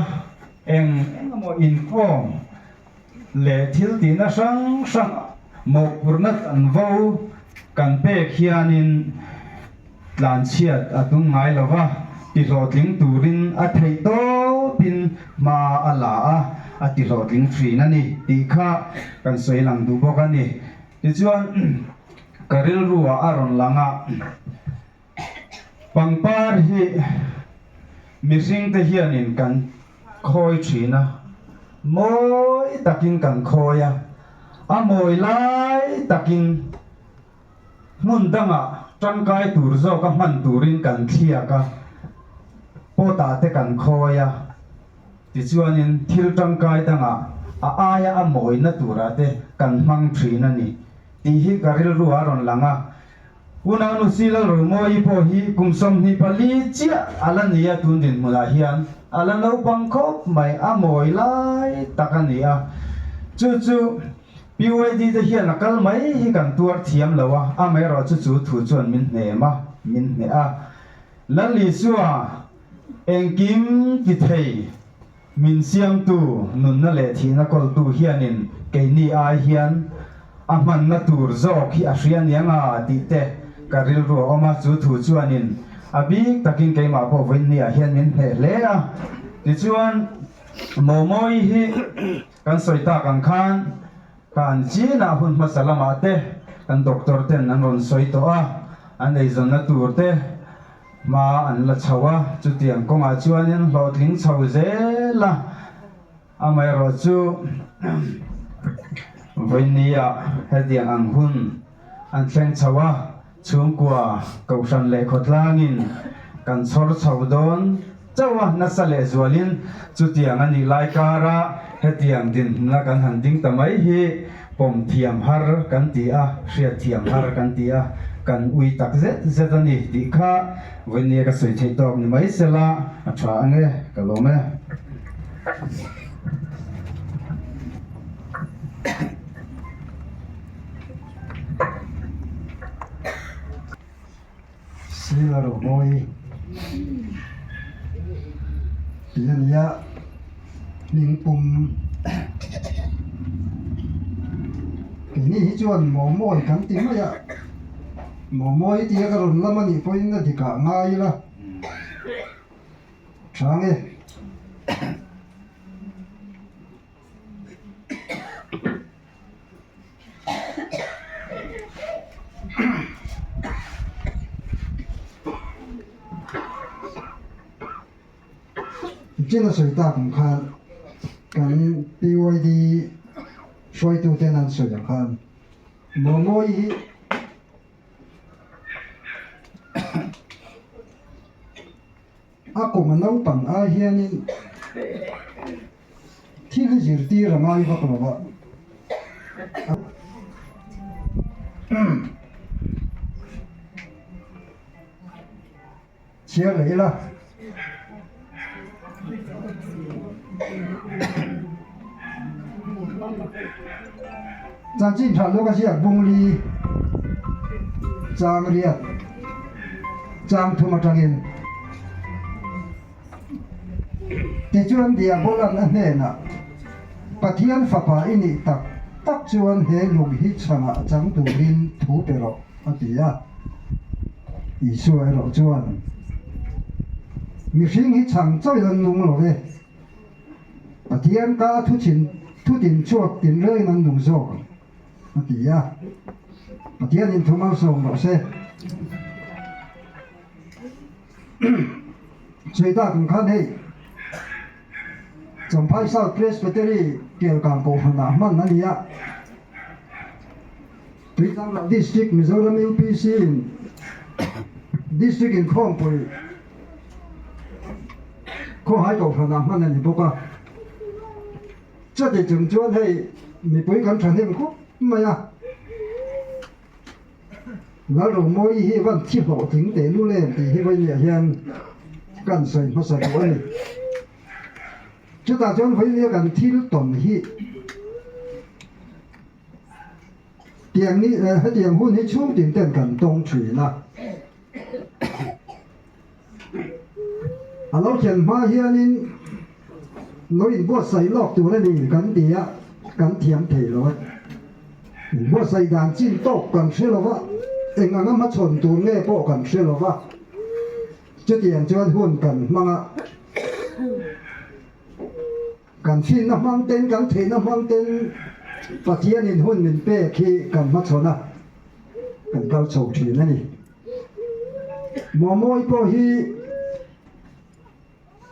eng engemaw inkhawm leh thil tihna hrang hrang mawhphurhna chanvo kan pek hianin tlanchhiat a tum ngai lo va, tihlawhtling turin a theih tawpin hma a la a, a tihlawhtling thin a ni tih kha kan sawi lang duh bawk a ni. Tichuan ka rilruah a rawn lang a. Pangpar hi mihring te hianin kan khawi thin a, mawi takin kan khawi a, a mawi lai takin hmun dangah tangkai tur zawka hman turin kan thliak a, pot ah te kan khawi a, tichuanin thil tangkai dangah a aia a mawina turah te kan hmang thin a ni tih hi ka rilru a rawn lang a. Unaunu Silal Romawi pawh hi kum 24 chiah a la ni a, tun dinhmunah hian a la naupang khawp mai, a mawi lai tak a ni a. Chu chu PYD te hian a kal mai hi kan tuar thiam lo a, amaherawhchu chu thu chuan min hnem a, min hneh a. Lal Isua engkim ti thei. Min siamtu, nunna leh thihna kawltu hianin keini ai hian a hmanna tur zawk hi a hria niang a tih te ka rilru a awm a, chu thu chuanin a bik takin keimah pawh vawiinniah hian min hneh hle a. Tichuan, Mawmawi hi kan sawi tak ang khan kan chinah hun hmasa lamah te kan doctor ten an rawn sawi tawh a, an eizawnna tur te, Hma an la chho a, chutiang kawngah chuanin hlawhtling chho zel a, amaherawhchu vawinia hetiang ang hun an thleng chho a, chhungkua Kohhran leh khawtlangin kan chhawr chho dawn chauh a, nasa lehzualin chutiang a nih lai kara hetiang dinhmuna kan han ding ta mai hi Pawm thiam har kan ti a, hriat thiam har kan ti a, kan ui tak zet zet a ni tih kha vawinia ka sawi theih tawk ni mai sela a tha ang e, ka lawm e. Sila Romawi tih a ni a, hming pum keini hi chuan Mawmawi kan ti mai a, Mawmawi tia ka rawn lam a nih pawhin a dikah ngai ila tha nge. Chen a sawi tak ang khan kan PYD hruaituten an sawi ang khan Mawmawi hi A kum a naupang ai hianin thil hi zirtir a ngai vak lo va. Chhiar leh ila. Chanchin tha luka ziak bungli chang riat chang thum atangin tichuan Diabolan a hnenah Pathian fapa i nih tak tak chuan he lung hi chhangah chang turin thu pe rawh a ti a. Isua erawh chuan mihring hi chhang chauhin an nung lo ve. Pathian ka thuchin thutin chhuak tinreng an nung zawk ang, a ti a. Pathianin thu malsawm rawh se. Sawi tak ang khan hei Champhai South Presbytery Kelkang Kohhranah hman a ni a. Tuichangral District Mizoram UPC in District inkhawmpui Khawhai Kohhranah hman a ni bawk a. Chuti chung chuan hei mipui kan thahnem khawp mai a. Lalromawi hi van thi hlawhtling teh lul em tih hi vawiin ah hian. Kan sawi hmasa duh a ni. Chutah chuan vawinia kan thil tawn hi tiang ni hetiang hun hi chhung tin ten kan tawng thin a. A lo thlen hma hianin lo inbuatsaih lawk tur a ni kan ti a, kan thiam thei lo a. Inbuatsaih dan chin tawk kan hre lo va, eng anga hmachhawn tur nge pawh kan hre lo va. Chutiang chuan hun kan hmang a, kan finna hmang ten, kan theihna hmang ten Pathianin hun min pek hi kan hmachhawn a, kan kal chho thin a ni. Mawmawi pawh hi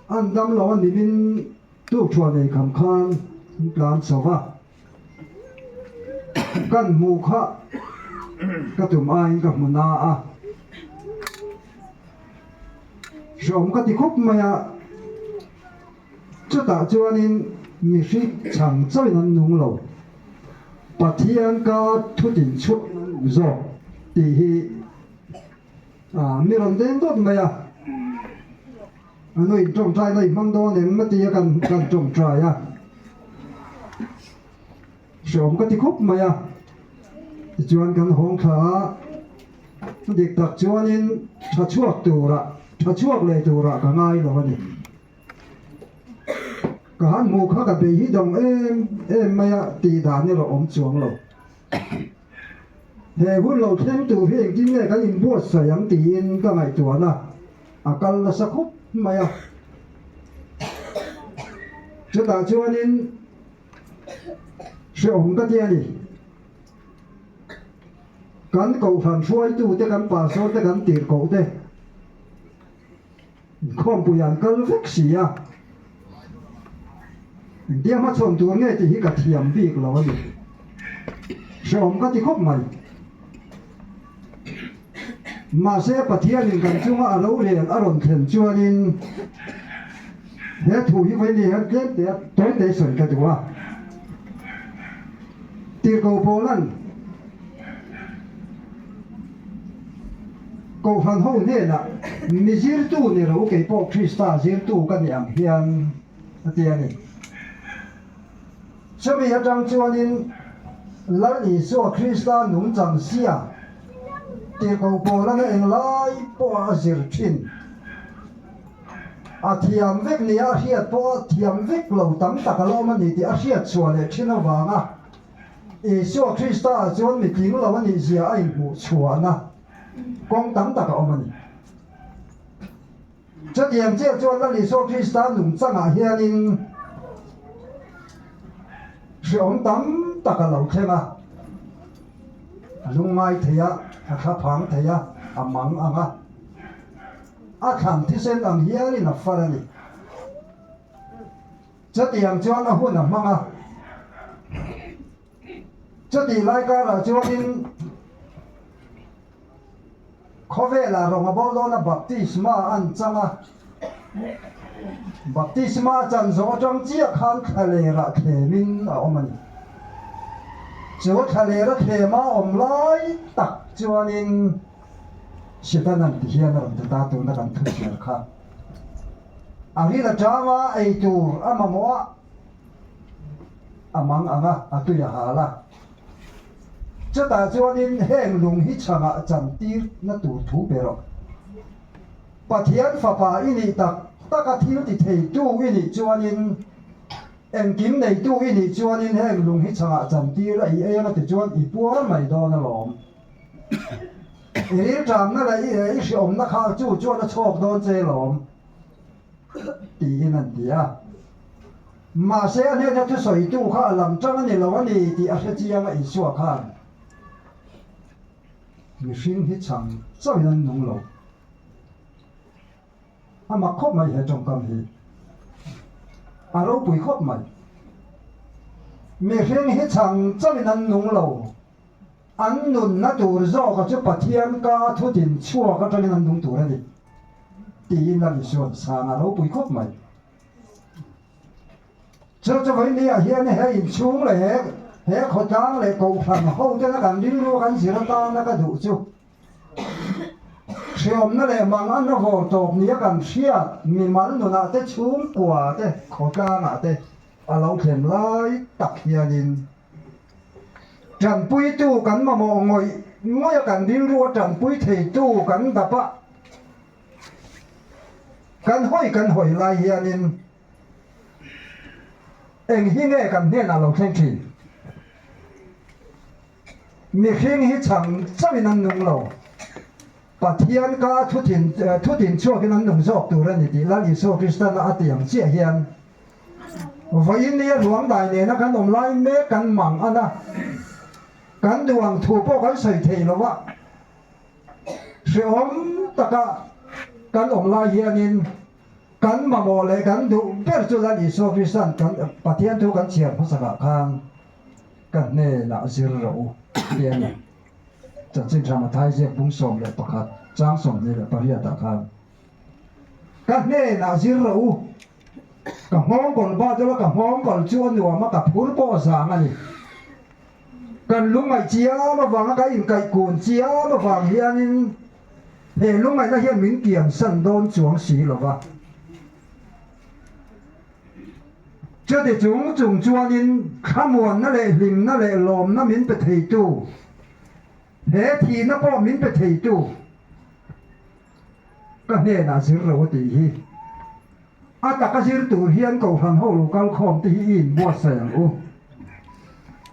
an dam lo a nimin tukthuah nei kham khan an tlan chho va, kan hmuh kha ka tum aiin ka hmu na a, hreawm ka ti khawp mai a, chutah chuanin mihring chang chauhin an nung lo, Pathian ka thutin chhuahin an nung zawk tih hi mi rawn deng dawt mai a. A nu in tawngtai na i hmang dawn em a ti a kan kan tawngtai a hreawm ka ti khawp mai a tichuan kan hawng thla a dik tak chuanin tha chhuak turah tha chhuak leh turah ka ngai lo a ni ka han hmuh kha ka bei hi dawng em em mai a tih dan erawh awm chuang lo. He hun lo thleng tur hi engtin nge kan inbuatsaih ang tiin ka ngaihtuahna a kal nasa khawp mai a. Chutah chuanin hrehawm ka ti a ni. Kan kohhran hruaitute, kan pastor te, kan tirhkoh te inkhawmpui an kal vek si a. Engtia hmachhawn tur nge tih hi ka thiam bik lo a ni. Hrehawm ka ti khawp mai. Mahse Pathianin kan chunga a lo rel a rawn thlen chuanin he thu hi vawi ni hian tlem te tawi te sawi ka duh a. Tirhkoh Paula'n Kohhran ho hnenah mi zirtu ni lo kei pawh Krista zirtu ka ni ang hian a ti a ni. Chumi atang chuanin Lal Isua Krista nungchang sia tirhkoh Paulana englai pawha a zir thin. A thiam vek nia a hriat pawh a thiam vek lo tam tak a lawm a ni tih a hriat chhuah leh thin avanga Isua Krista ah chuan mi tling lo a nih zia a inhmuh chhuahna kawng tam tak a awm a ni. Chutiang chiah chuan Lal Isua Krista nungchangah hianin hreawm tam tak a lo thleng a, a lungngai thei a, a thlaphang thei a, a mang ang a. A thlan thisen ang hialin a far a ni. Chutiang chuan a hun a hmang a. Chutih lai karah chuanin khawvelah rawng a bawr dawn a, baptisma an chang a. Baptisma a chan zawh atang chiah khan thlalerah thlemin a awm a ni. Chu thlalera thlema awm lai tak chuanin Setanan ti hian a rawn ti ta tuna kan thu chhiar kha. A ril atanga ei tur a mamawh a, a mang ang a, a tui a hal a. Chutah chuanin heng lung hi chhangah chantir na tur thu pe rawh. Pathian fapa i nih tak tak a thil ti theitu i nih chuanin, engkim neitu i nih chuanin heng lung hi chhangah chantir a i ei anga tichuan i puar mai dawn alawm. I rilṭamna leh i i hriawmna kha chu chuan a chhawk dawn che lawm, tiin an ti a. Mahse a hnena thusawitu kha a lam ṭang a ni lo a ni tih a hre chiang a Isua khan mihring hi chang chauhin an nung lo. A mak khawp mai he tawngkam hi. A ropui khawp mai. Mihring hi chang chauhin an nung lo. An nunna tur zawka chu Pathian ka thutin chhuak atangin an nung tur a ni, tiin Lal Isuan sang a ropui khawp mai. Chu chu vawinia hian he inchhung leh he he khawtlang leh kohhran ho tena kan rilru kan zir atana ka duh chu. Hriawmna leh manganna vawr tawp nia kan hriat mimal nunah te chhungkua te khawtlangah te a lo thlen lai tak hianin tanpuitu kan mamawh ngawih ngawih a kan rilru a tanpui theitu kan dap a, kan hawi kan hawi lai hianin eng hi nge kan hnenah lo thleng thin? Mihring hi chhang chauhin an nung lo. Pathian ka thuthin thutin chhuakin an nung zawk tur a ni tih Lal Isua Kristana a ti ang chiah hian vawiin nia ruang dai nena kan awm lai mek kan mang an a, kan duh ang thu pawh kan sawi thei lo a, hrehawm taka kan awm lai hianin kan mamawh leh kan duh ber chu Lal Isua Kristan kan Pathian thu kan chhiar hmasakah khan Ka hnenah zir rawh u ti a ni. Chanchin Ramathai ziak bung 11 chang 28 ah khan Ka hnenah zir rawh u, ka nghawngkawl ba deuh a, ka nghawngkawl chu a nuam a, ka phur pawh a zang a ni. Kan lungngaih chiam avanga ka inkaih kun chiam avang hianin he lungngaihna hian min kiansan dawn chuang si lo va. Chuti chung chung chuanin thlamuanna leh hlimna leh lawmna min pe theitu, he thihna pawh min pe theitu ka hnenah zir lo a tih hi. A taka zir tur hian Kohhran ho lo kal khawm te hi i inbuatsaih ang u.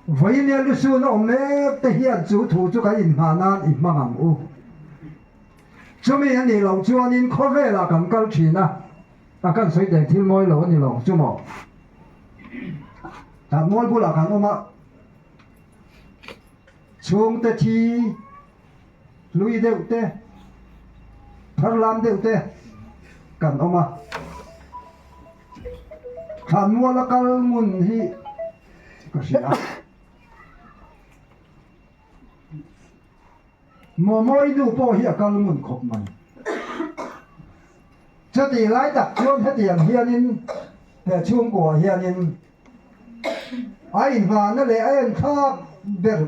Vawinia lusuna awm mek te hian chu thu chu kan inhmah nan i hmang ang u. Chumi a nih loh chuanin khawvelah kan kal thin a. A kan sawi deng thil mawi lo a ni lo chu maw? Tah mual bulah kan awm a, chhungte thi hlui deuh te, thar lam deuh te kan awm a. Thlan muala kal ngun hi ka hria a. Mawmawi nu pawh hi a kal ngun khawp mai. Chutih lai tak chuan hetiang hianin he chhungkuaah hianin a inhmahna leh a enthlak ber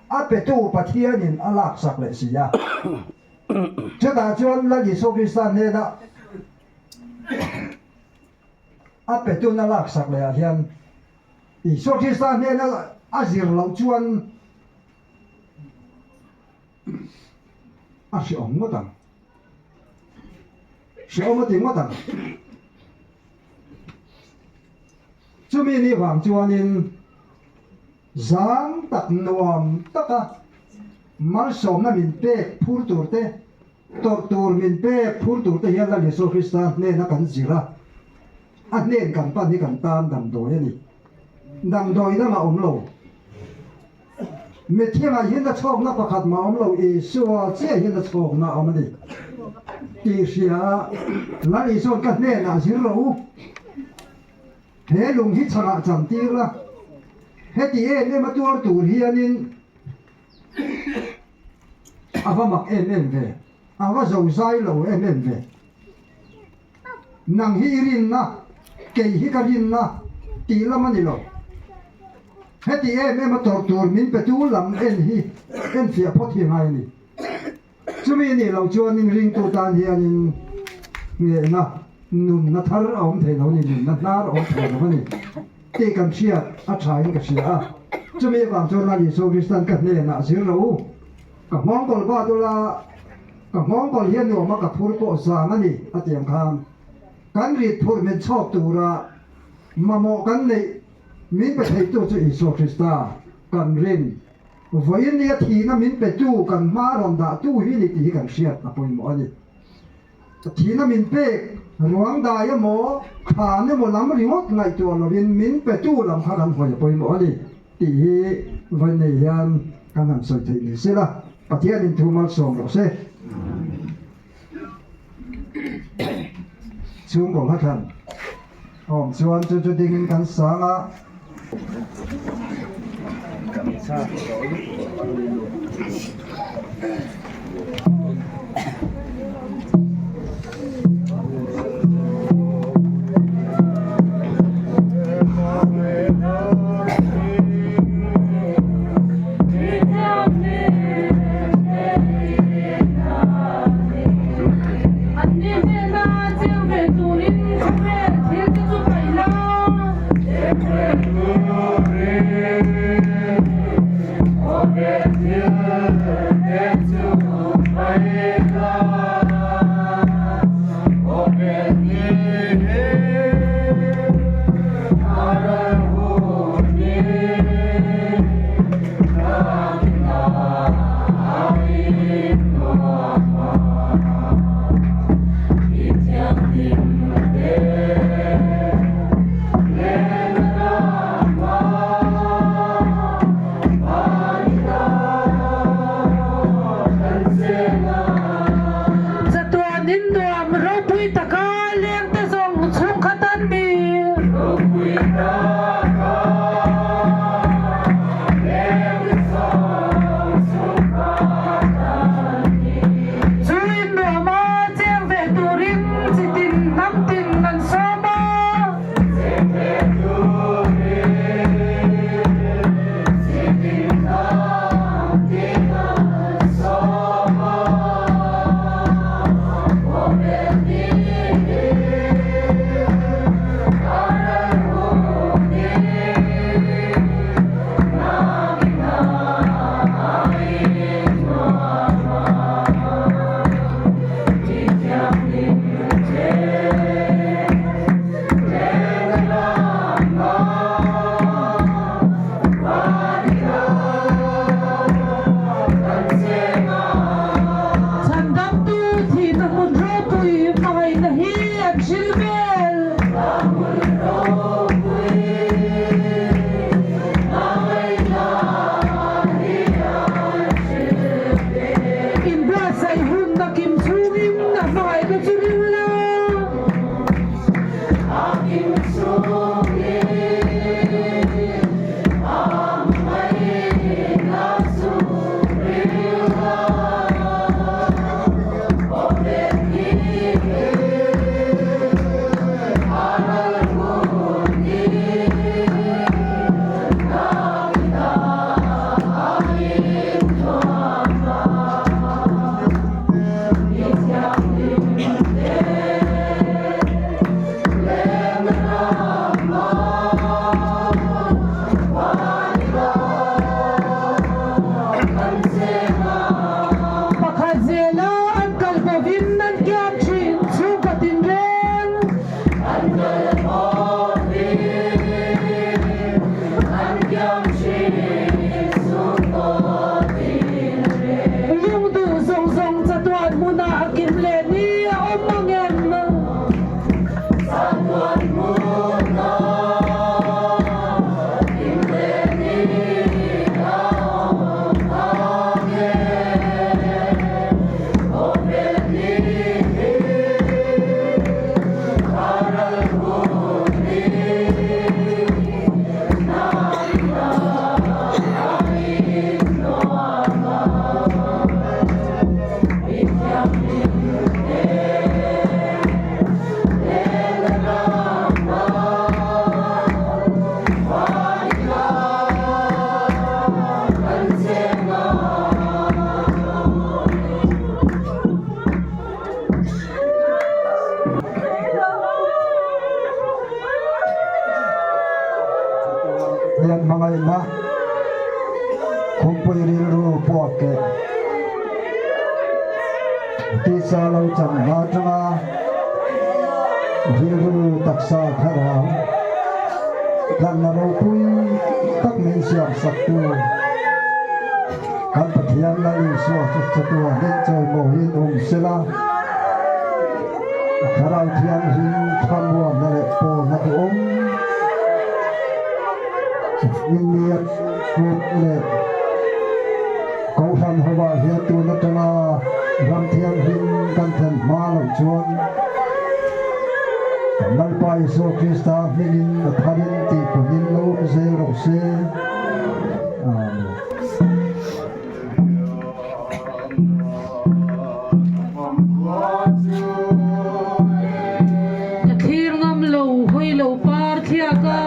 a petu Pathianin a laksak leh si a. Chutah chuan Lal Isua Krista hnena a petun a laksak lehah hian Isua Krista hnena a zir loh chuan A hrehawm ngawt ang. Hrehawm a ti ngawt ang. Chumi ni vang chuanin zang tak nuam taka malsawmna min pek phur tur te, tawrh tur min pek phur tur te hian Lal Isua Krista hnena kan zir a, a hnen kan pan hi kan tan damdawi a ni. Damdawi dangah awm lo. Mithiangah hian a chhawkna pakhat mah awm lo, Isua chiah hian a chhawkna a awm a ni tih hria a, Lal Isua'n ka hnenah zir rawh u, he lung hi chhangah chan tir la, heti em em a tuar tur hianin a va mak em em ve, a va zo zai lo em em ve. Nang hi i rinna, kei hi ka rinna tih lam a ni lo. Heti em em a tawrh tur min petu lam en hi enfiah phawt hi ngai a ni. Chumi nih loh chuanin ringtu tan hianin nghehna, nunna thar a awm thei lo a ni, nunna hnar a awm thei lo a ni tih kan hriat a thain ka hria a. Chumi avang chuan Lal Isua Kristan ka hnenah zir lo u, ka nghawngkawl bat ula, Ka nghawngkawl hian nuam a ka phur pawh zan a ni a ti ang khan kan rit phur min chhawk tura mamawh kan neih min pe theitu chu Isua Krista kan rin vawiin nia thihna min petu kan hma rawn dahtu hi ni tih hi kan hriat a pawimawh a ni. Thihna min pek ruang dai emaw thlan emaw lam ringawt ngaihtuah lovin min petu lam kha kan hawi a pawimawh a ni. Tih hi vawi nei hian kan han sawi theih ni se la, Pathianin thu malsawm rawh se. Chhungkaw hla thlan awm chuan chu chu dingin kan sang a. Chatuanin nuam ropui taka lengte zawng chhungkhat an ni. Chu in nuama cheng ve turin chitin hnam tin an sawm a. Chhandamtu thihna hmun ropui hmangaihna hi an hril vel. Inbuatsaih hun na kim chhungin a hmangaihna chu ring la. Pakhat zela an kal bovin an kiam thin chhungkaw tinreng. Lungduh zawng zawng chatuan hmunah a kim leh ni a awm ang em? Hian hmangaihna khumpui rilru puak keh tisa lo chan hma atanga rilru taksa thlarau tlanna ropui tak min siam saktu kan Pathian Lal Isua chu chatuan in chawimawiin awm sela. Thlarau Thianghlim thlamuanna leh pawlna duhawm India Group leh Kohhran hovah hian tun atanga ram thianghlim kan thlen hma loh chuan kan Lalpa Isua Krista hmingin a tharin tih pawhin lo awm zel rawh se. Amen. Ka thlir ngam lo hawi lo par thliak a.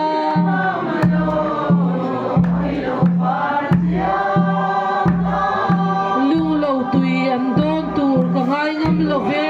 Lung lo tui an dawn tur ka ngai ngam lo ve.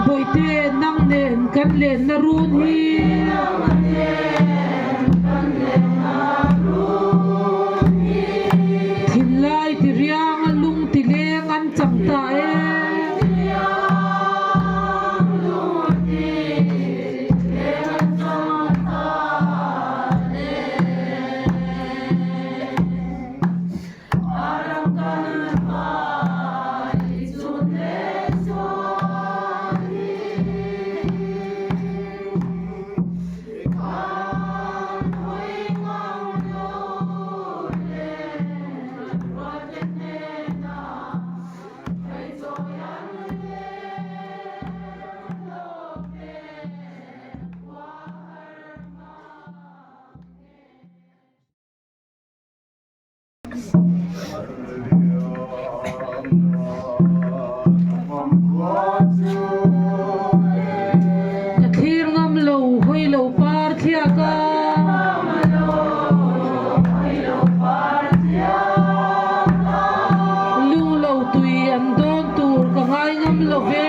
Bawihte nang nen kan lenna run hi. Thinlai ti riang a lung ti leng an chang ta e. Ka thlir ngam lo hawi lo par thliak a. Lung lo tui an dawn tur ka ngai ngam lo ve.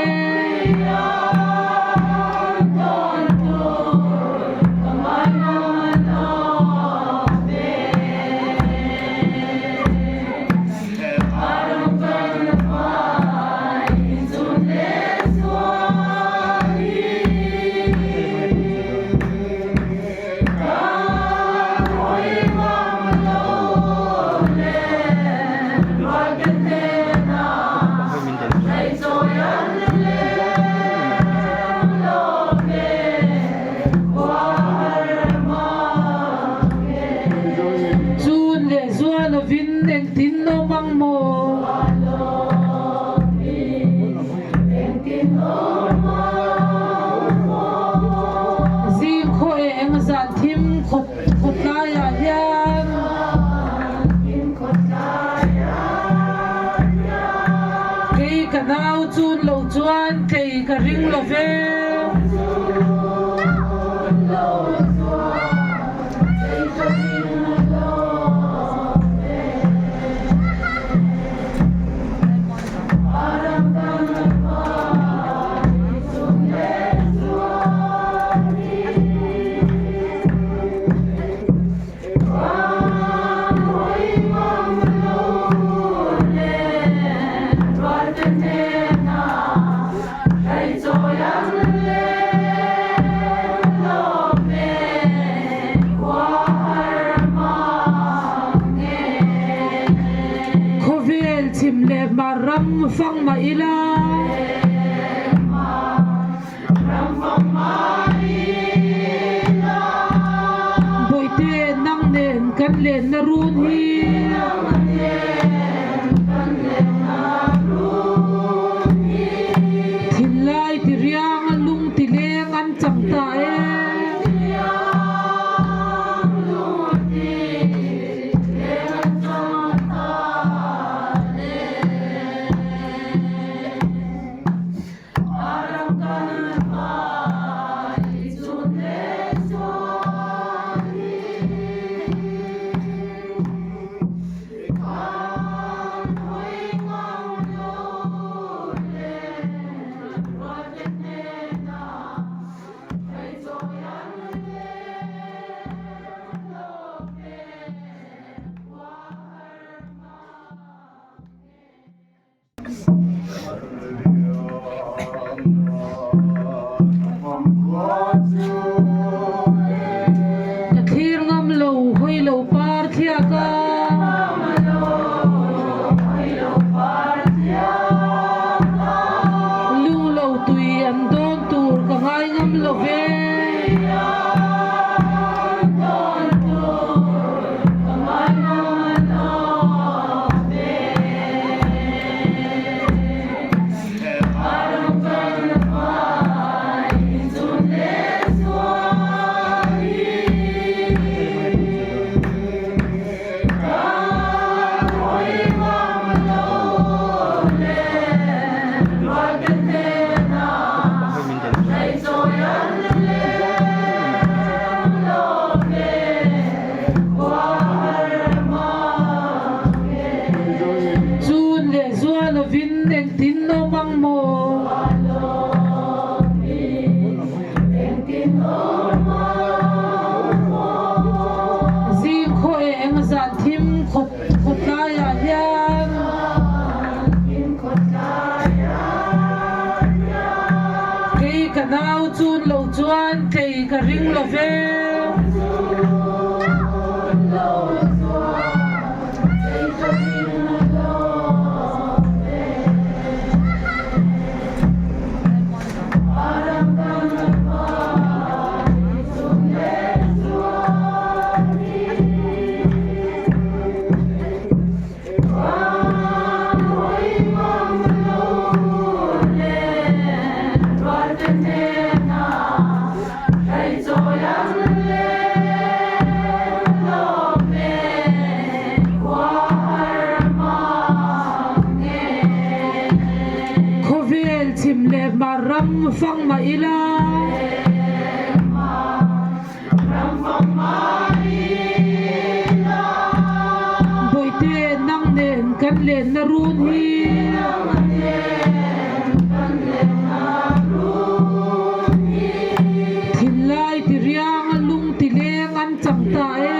Chun leh zua lovin engtin awm ang maw? Zing khaw eng zan thim khawt laiah hian Kei ka nau chun lo chuan tlei ka ring lo ve. Khawvel chhim leh hmar ram fang mah ila. Bawihte nang nen kan lenna run hi. Thinlai ti riang a lung ti leng an chang ta e. Ka thlir ngam lo hawi lo par thliak a. Lung lo tui an dawn tur ka ngai ngam lo ve. Tualawmin engtin awm ang maw? Zing khaw eng zan thim khawtlaiah hian Kei ka nau chun lo chuan tlei ka ring lo ve. Khawvel chhim leh hmar ram fang mah ila. Bawihte nang nen kan lenna run hi. Thinlai ti riang a lung ti leng an chang ta e.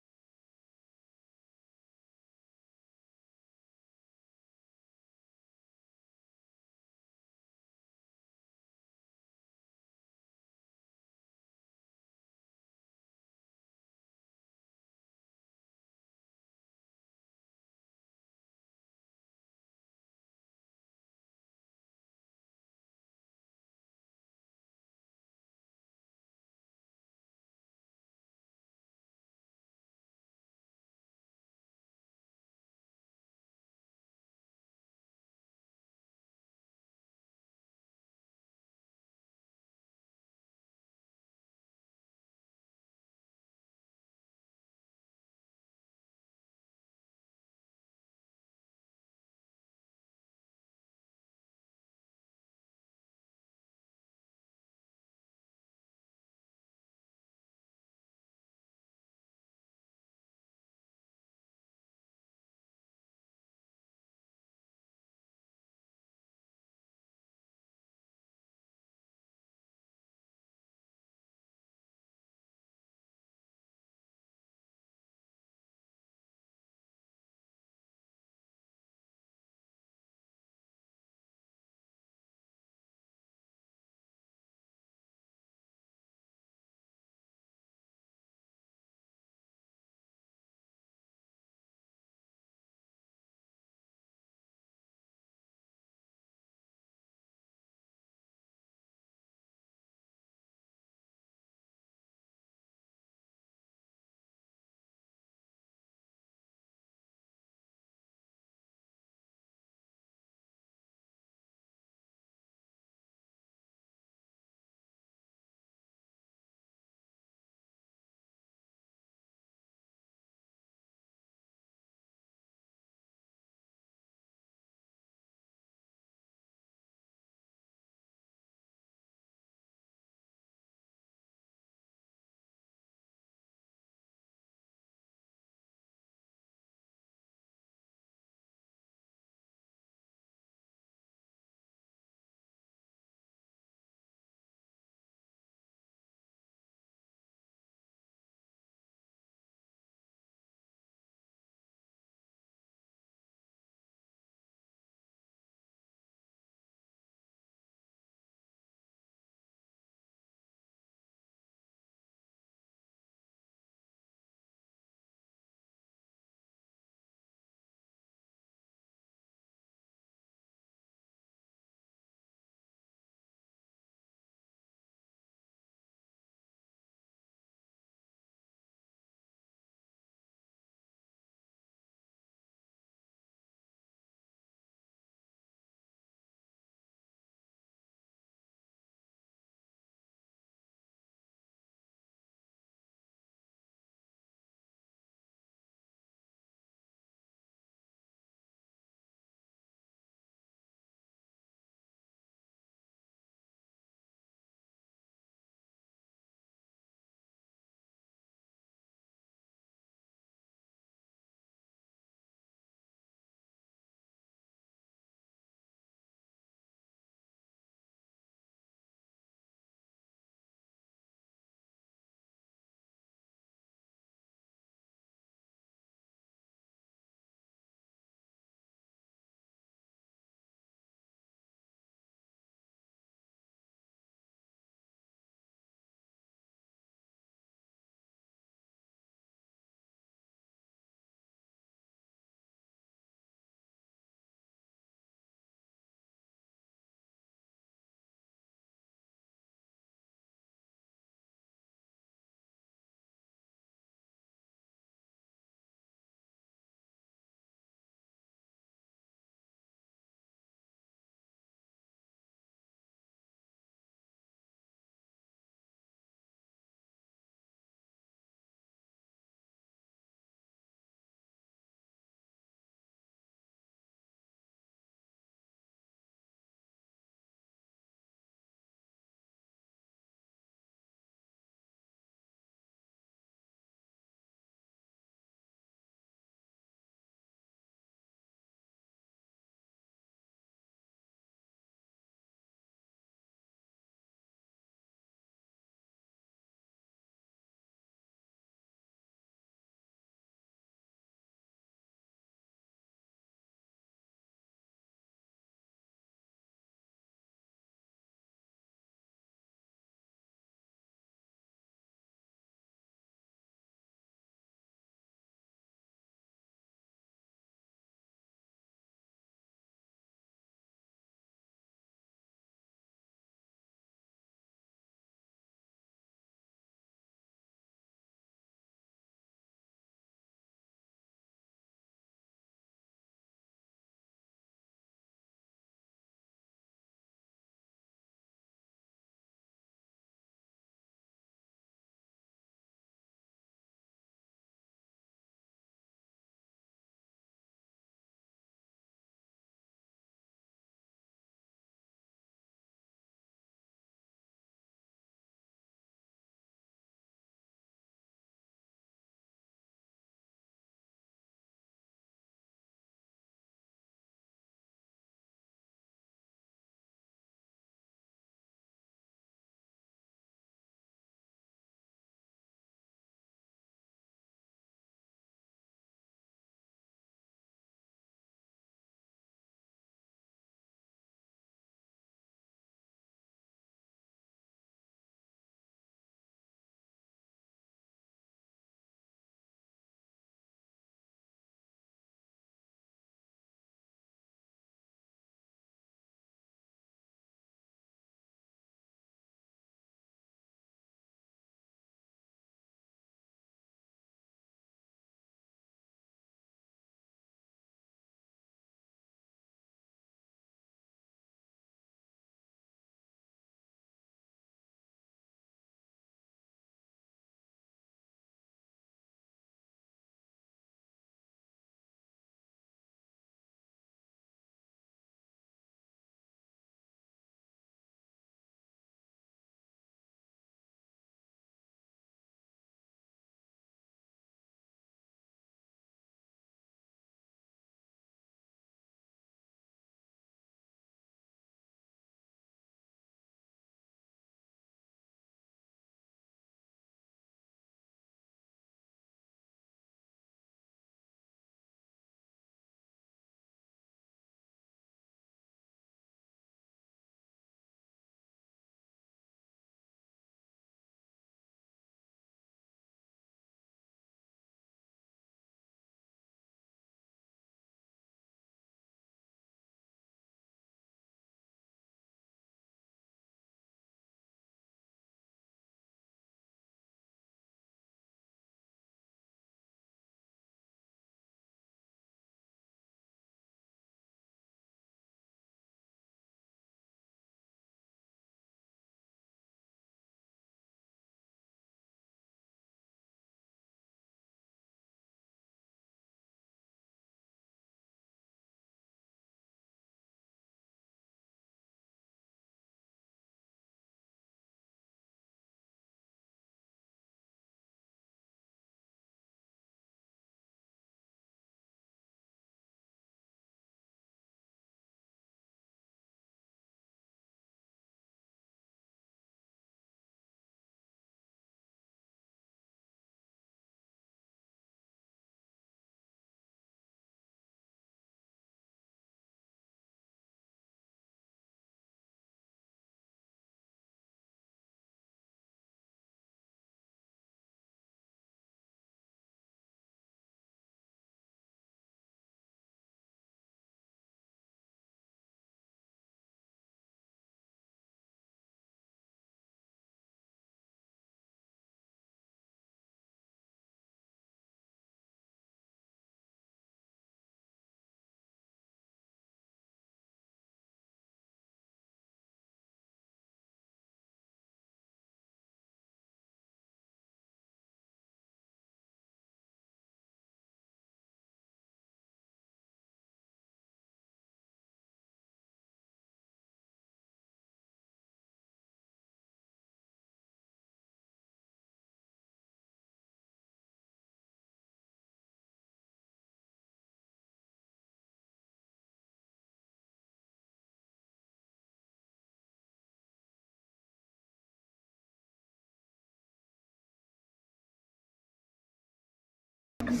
Ka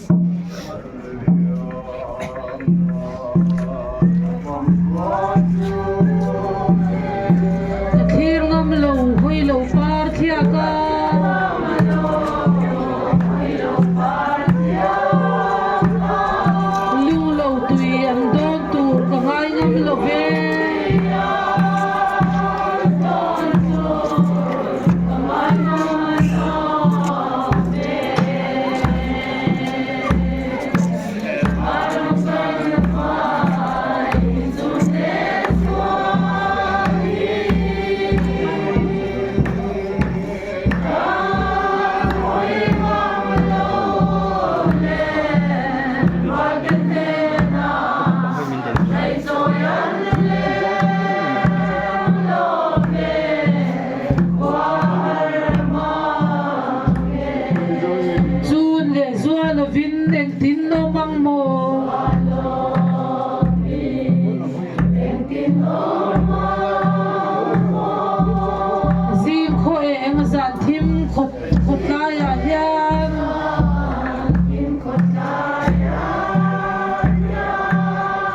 thlir ngam lo hawi lo par thliak a. Lung lo tui an dawn tur ka ngai ngam lo ve. Chun leh zua lovin engtin awm ang maw? Zing khaw eng zan thim khawtlaiah hian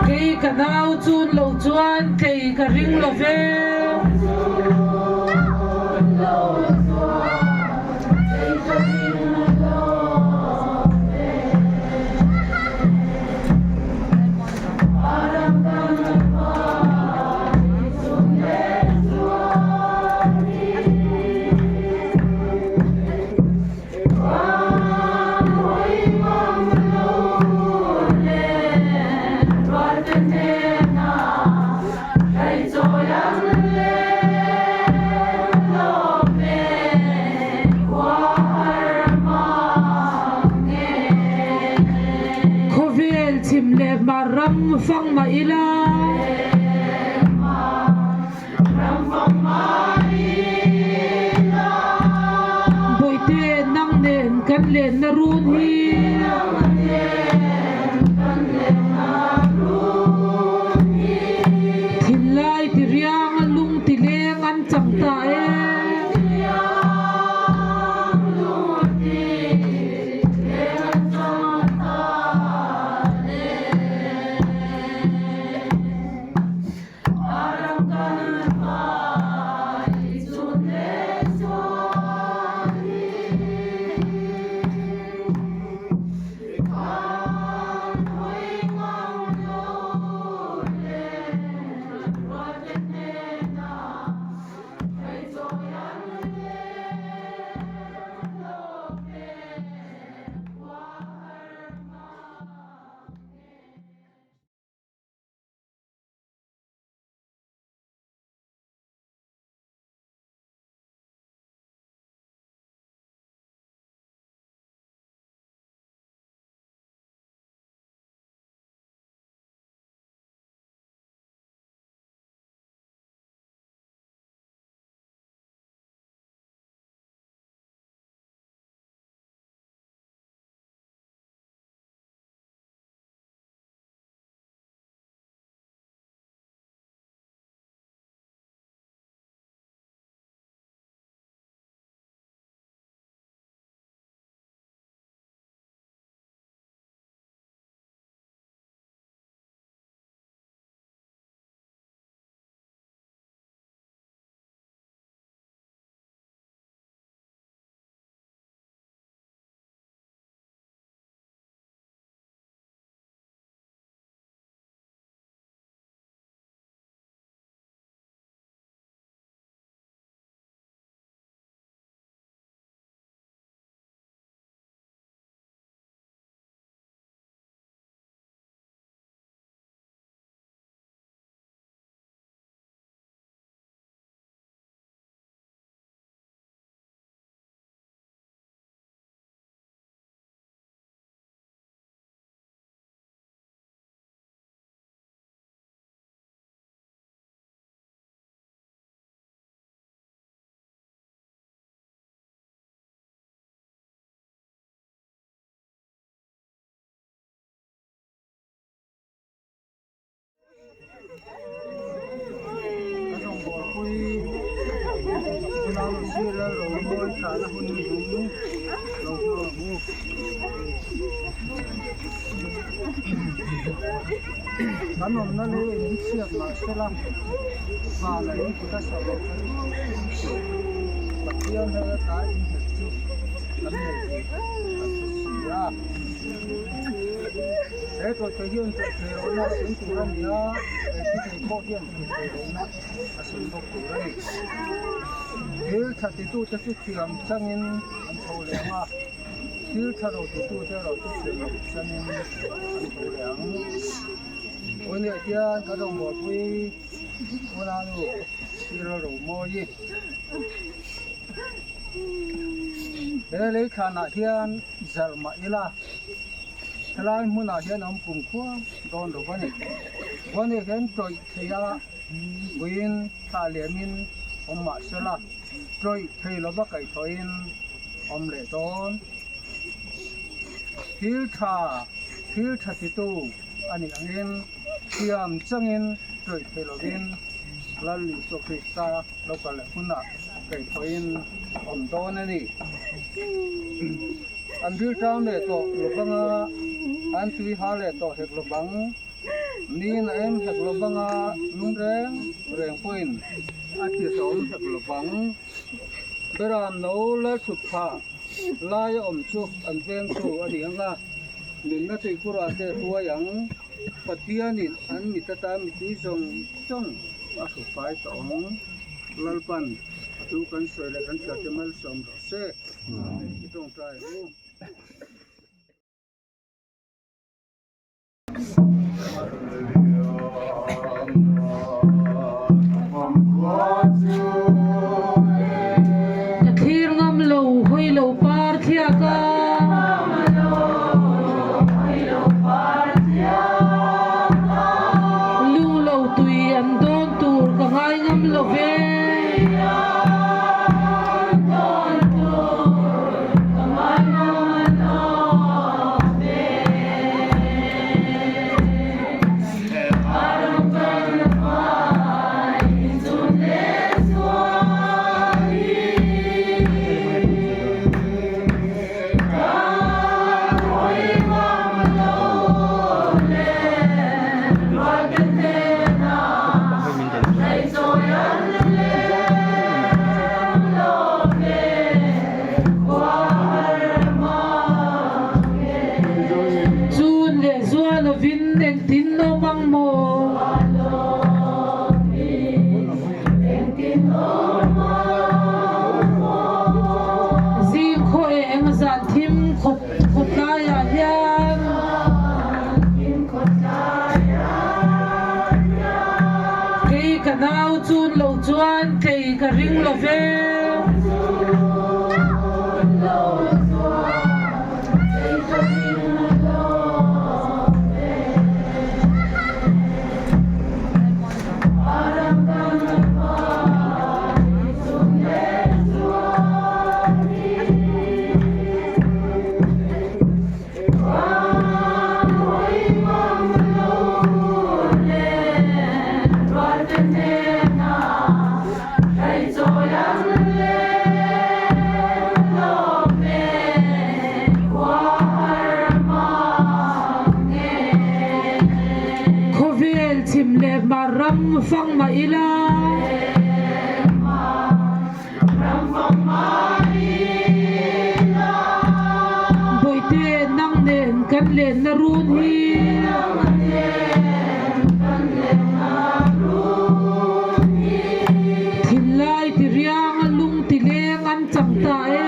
Kei ka nau chun lo chuan tlei ka ring lo ve. Khawvel chhim leh hmar ram fang mah ila. Bawihte nang nen kan lenna run hi. Thinlai ti riang a lung ti leng an chang ta e. Lo hmang ang u. Kan awmna lei in chhiat mah sela vana in kut a sa loh kan Pathian hel ata innghet chu kan nei tih kan hre si a. He tawite hian tawih thei lohna a sem tur a ni a, he thi thei pawh hian thih thei lohna a sem bawk tur a ni. Thil tha titute chu thiam changin an tho leh ang a, thil tha lo titute erawh chu thiam loh changin an tho leh ang. Vawiinah hian kan rawngbawlpui unau Sir Romawi. He lei thlanah hian zarh mah ila helai hmunah hian awm kum khua dawn lo a ni. Vawiinah hian tawih thei a Buiin thla liamin awm mah sela, tawih thei lova kaihthawhin awm leh dawn. Thil tha, thil tha titu a nih angin thiam changin tawih thei lovin Lal Isua Krista lo kal leh hunah kaihthawhin awm dawn a ni. An rilṭam leh tawh lovanga an tui ha leh tawh hek lovang. Niin a em hek lo vang a, lung reng reng pawhin a tihawm hek lo vang. Beram no la thut phah lai a awm chu an vengtu a ni ang a, nunna tuikhur ah te hruai ang. Pathianin an mit atan mitui zawng zawng a hru fai tawh ang. Lalpan a thu kan sawi leh kan chhiar te malsawm rawh se. I tawngtai ang u. Ka thlir ngam lo hawi lo par thliak a. Lung lo tui an dawn tur ka ngai ngam lo ve. Chun leh zua lovin engtin awm ang maw? Zing khaw eng zan thim khawtlaiah hian Kei ka nau chun lo chuan tlei ka ring lo ve. Khawvel chhim leh hmar ram fang mah ila. Bawihte nang nen kan lenna run hi. Thinlai ti riang a lung ti leng an chang ta e.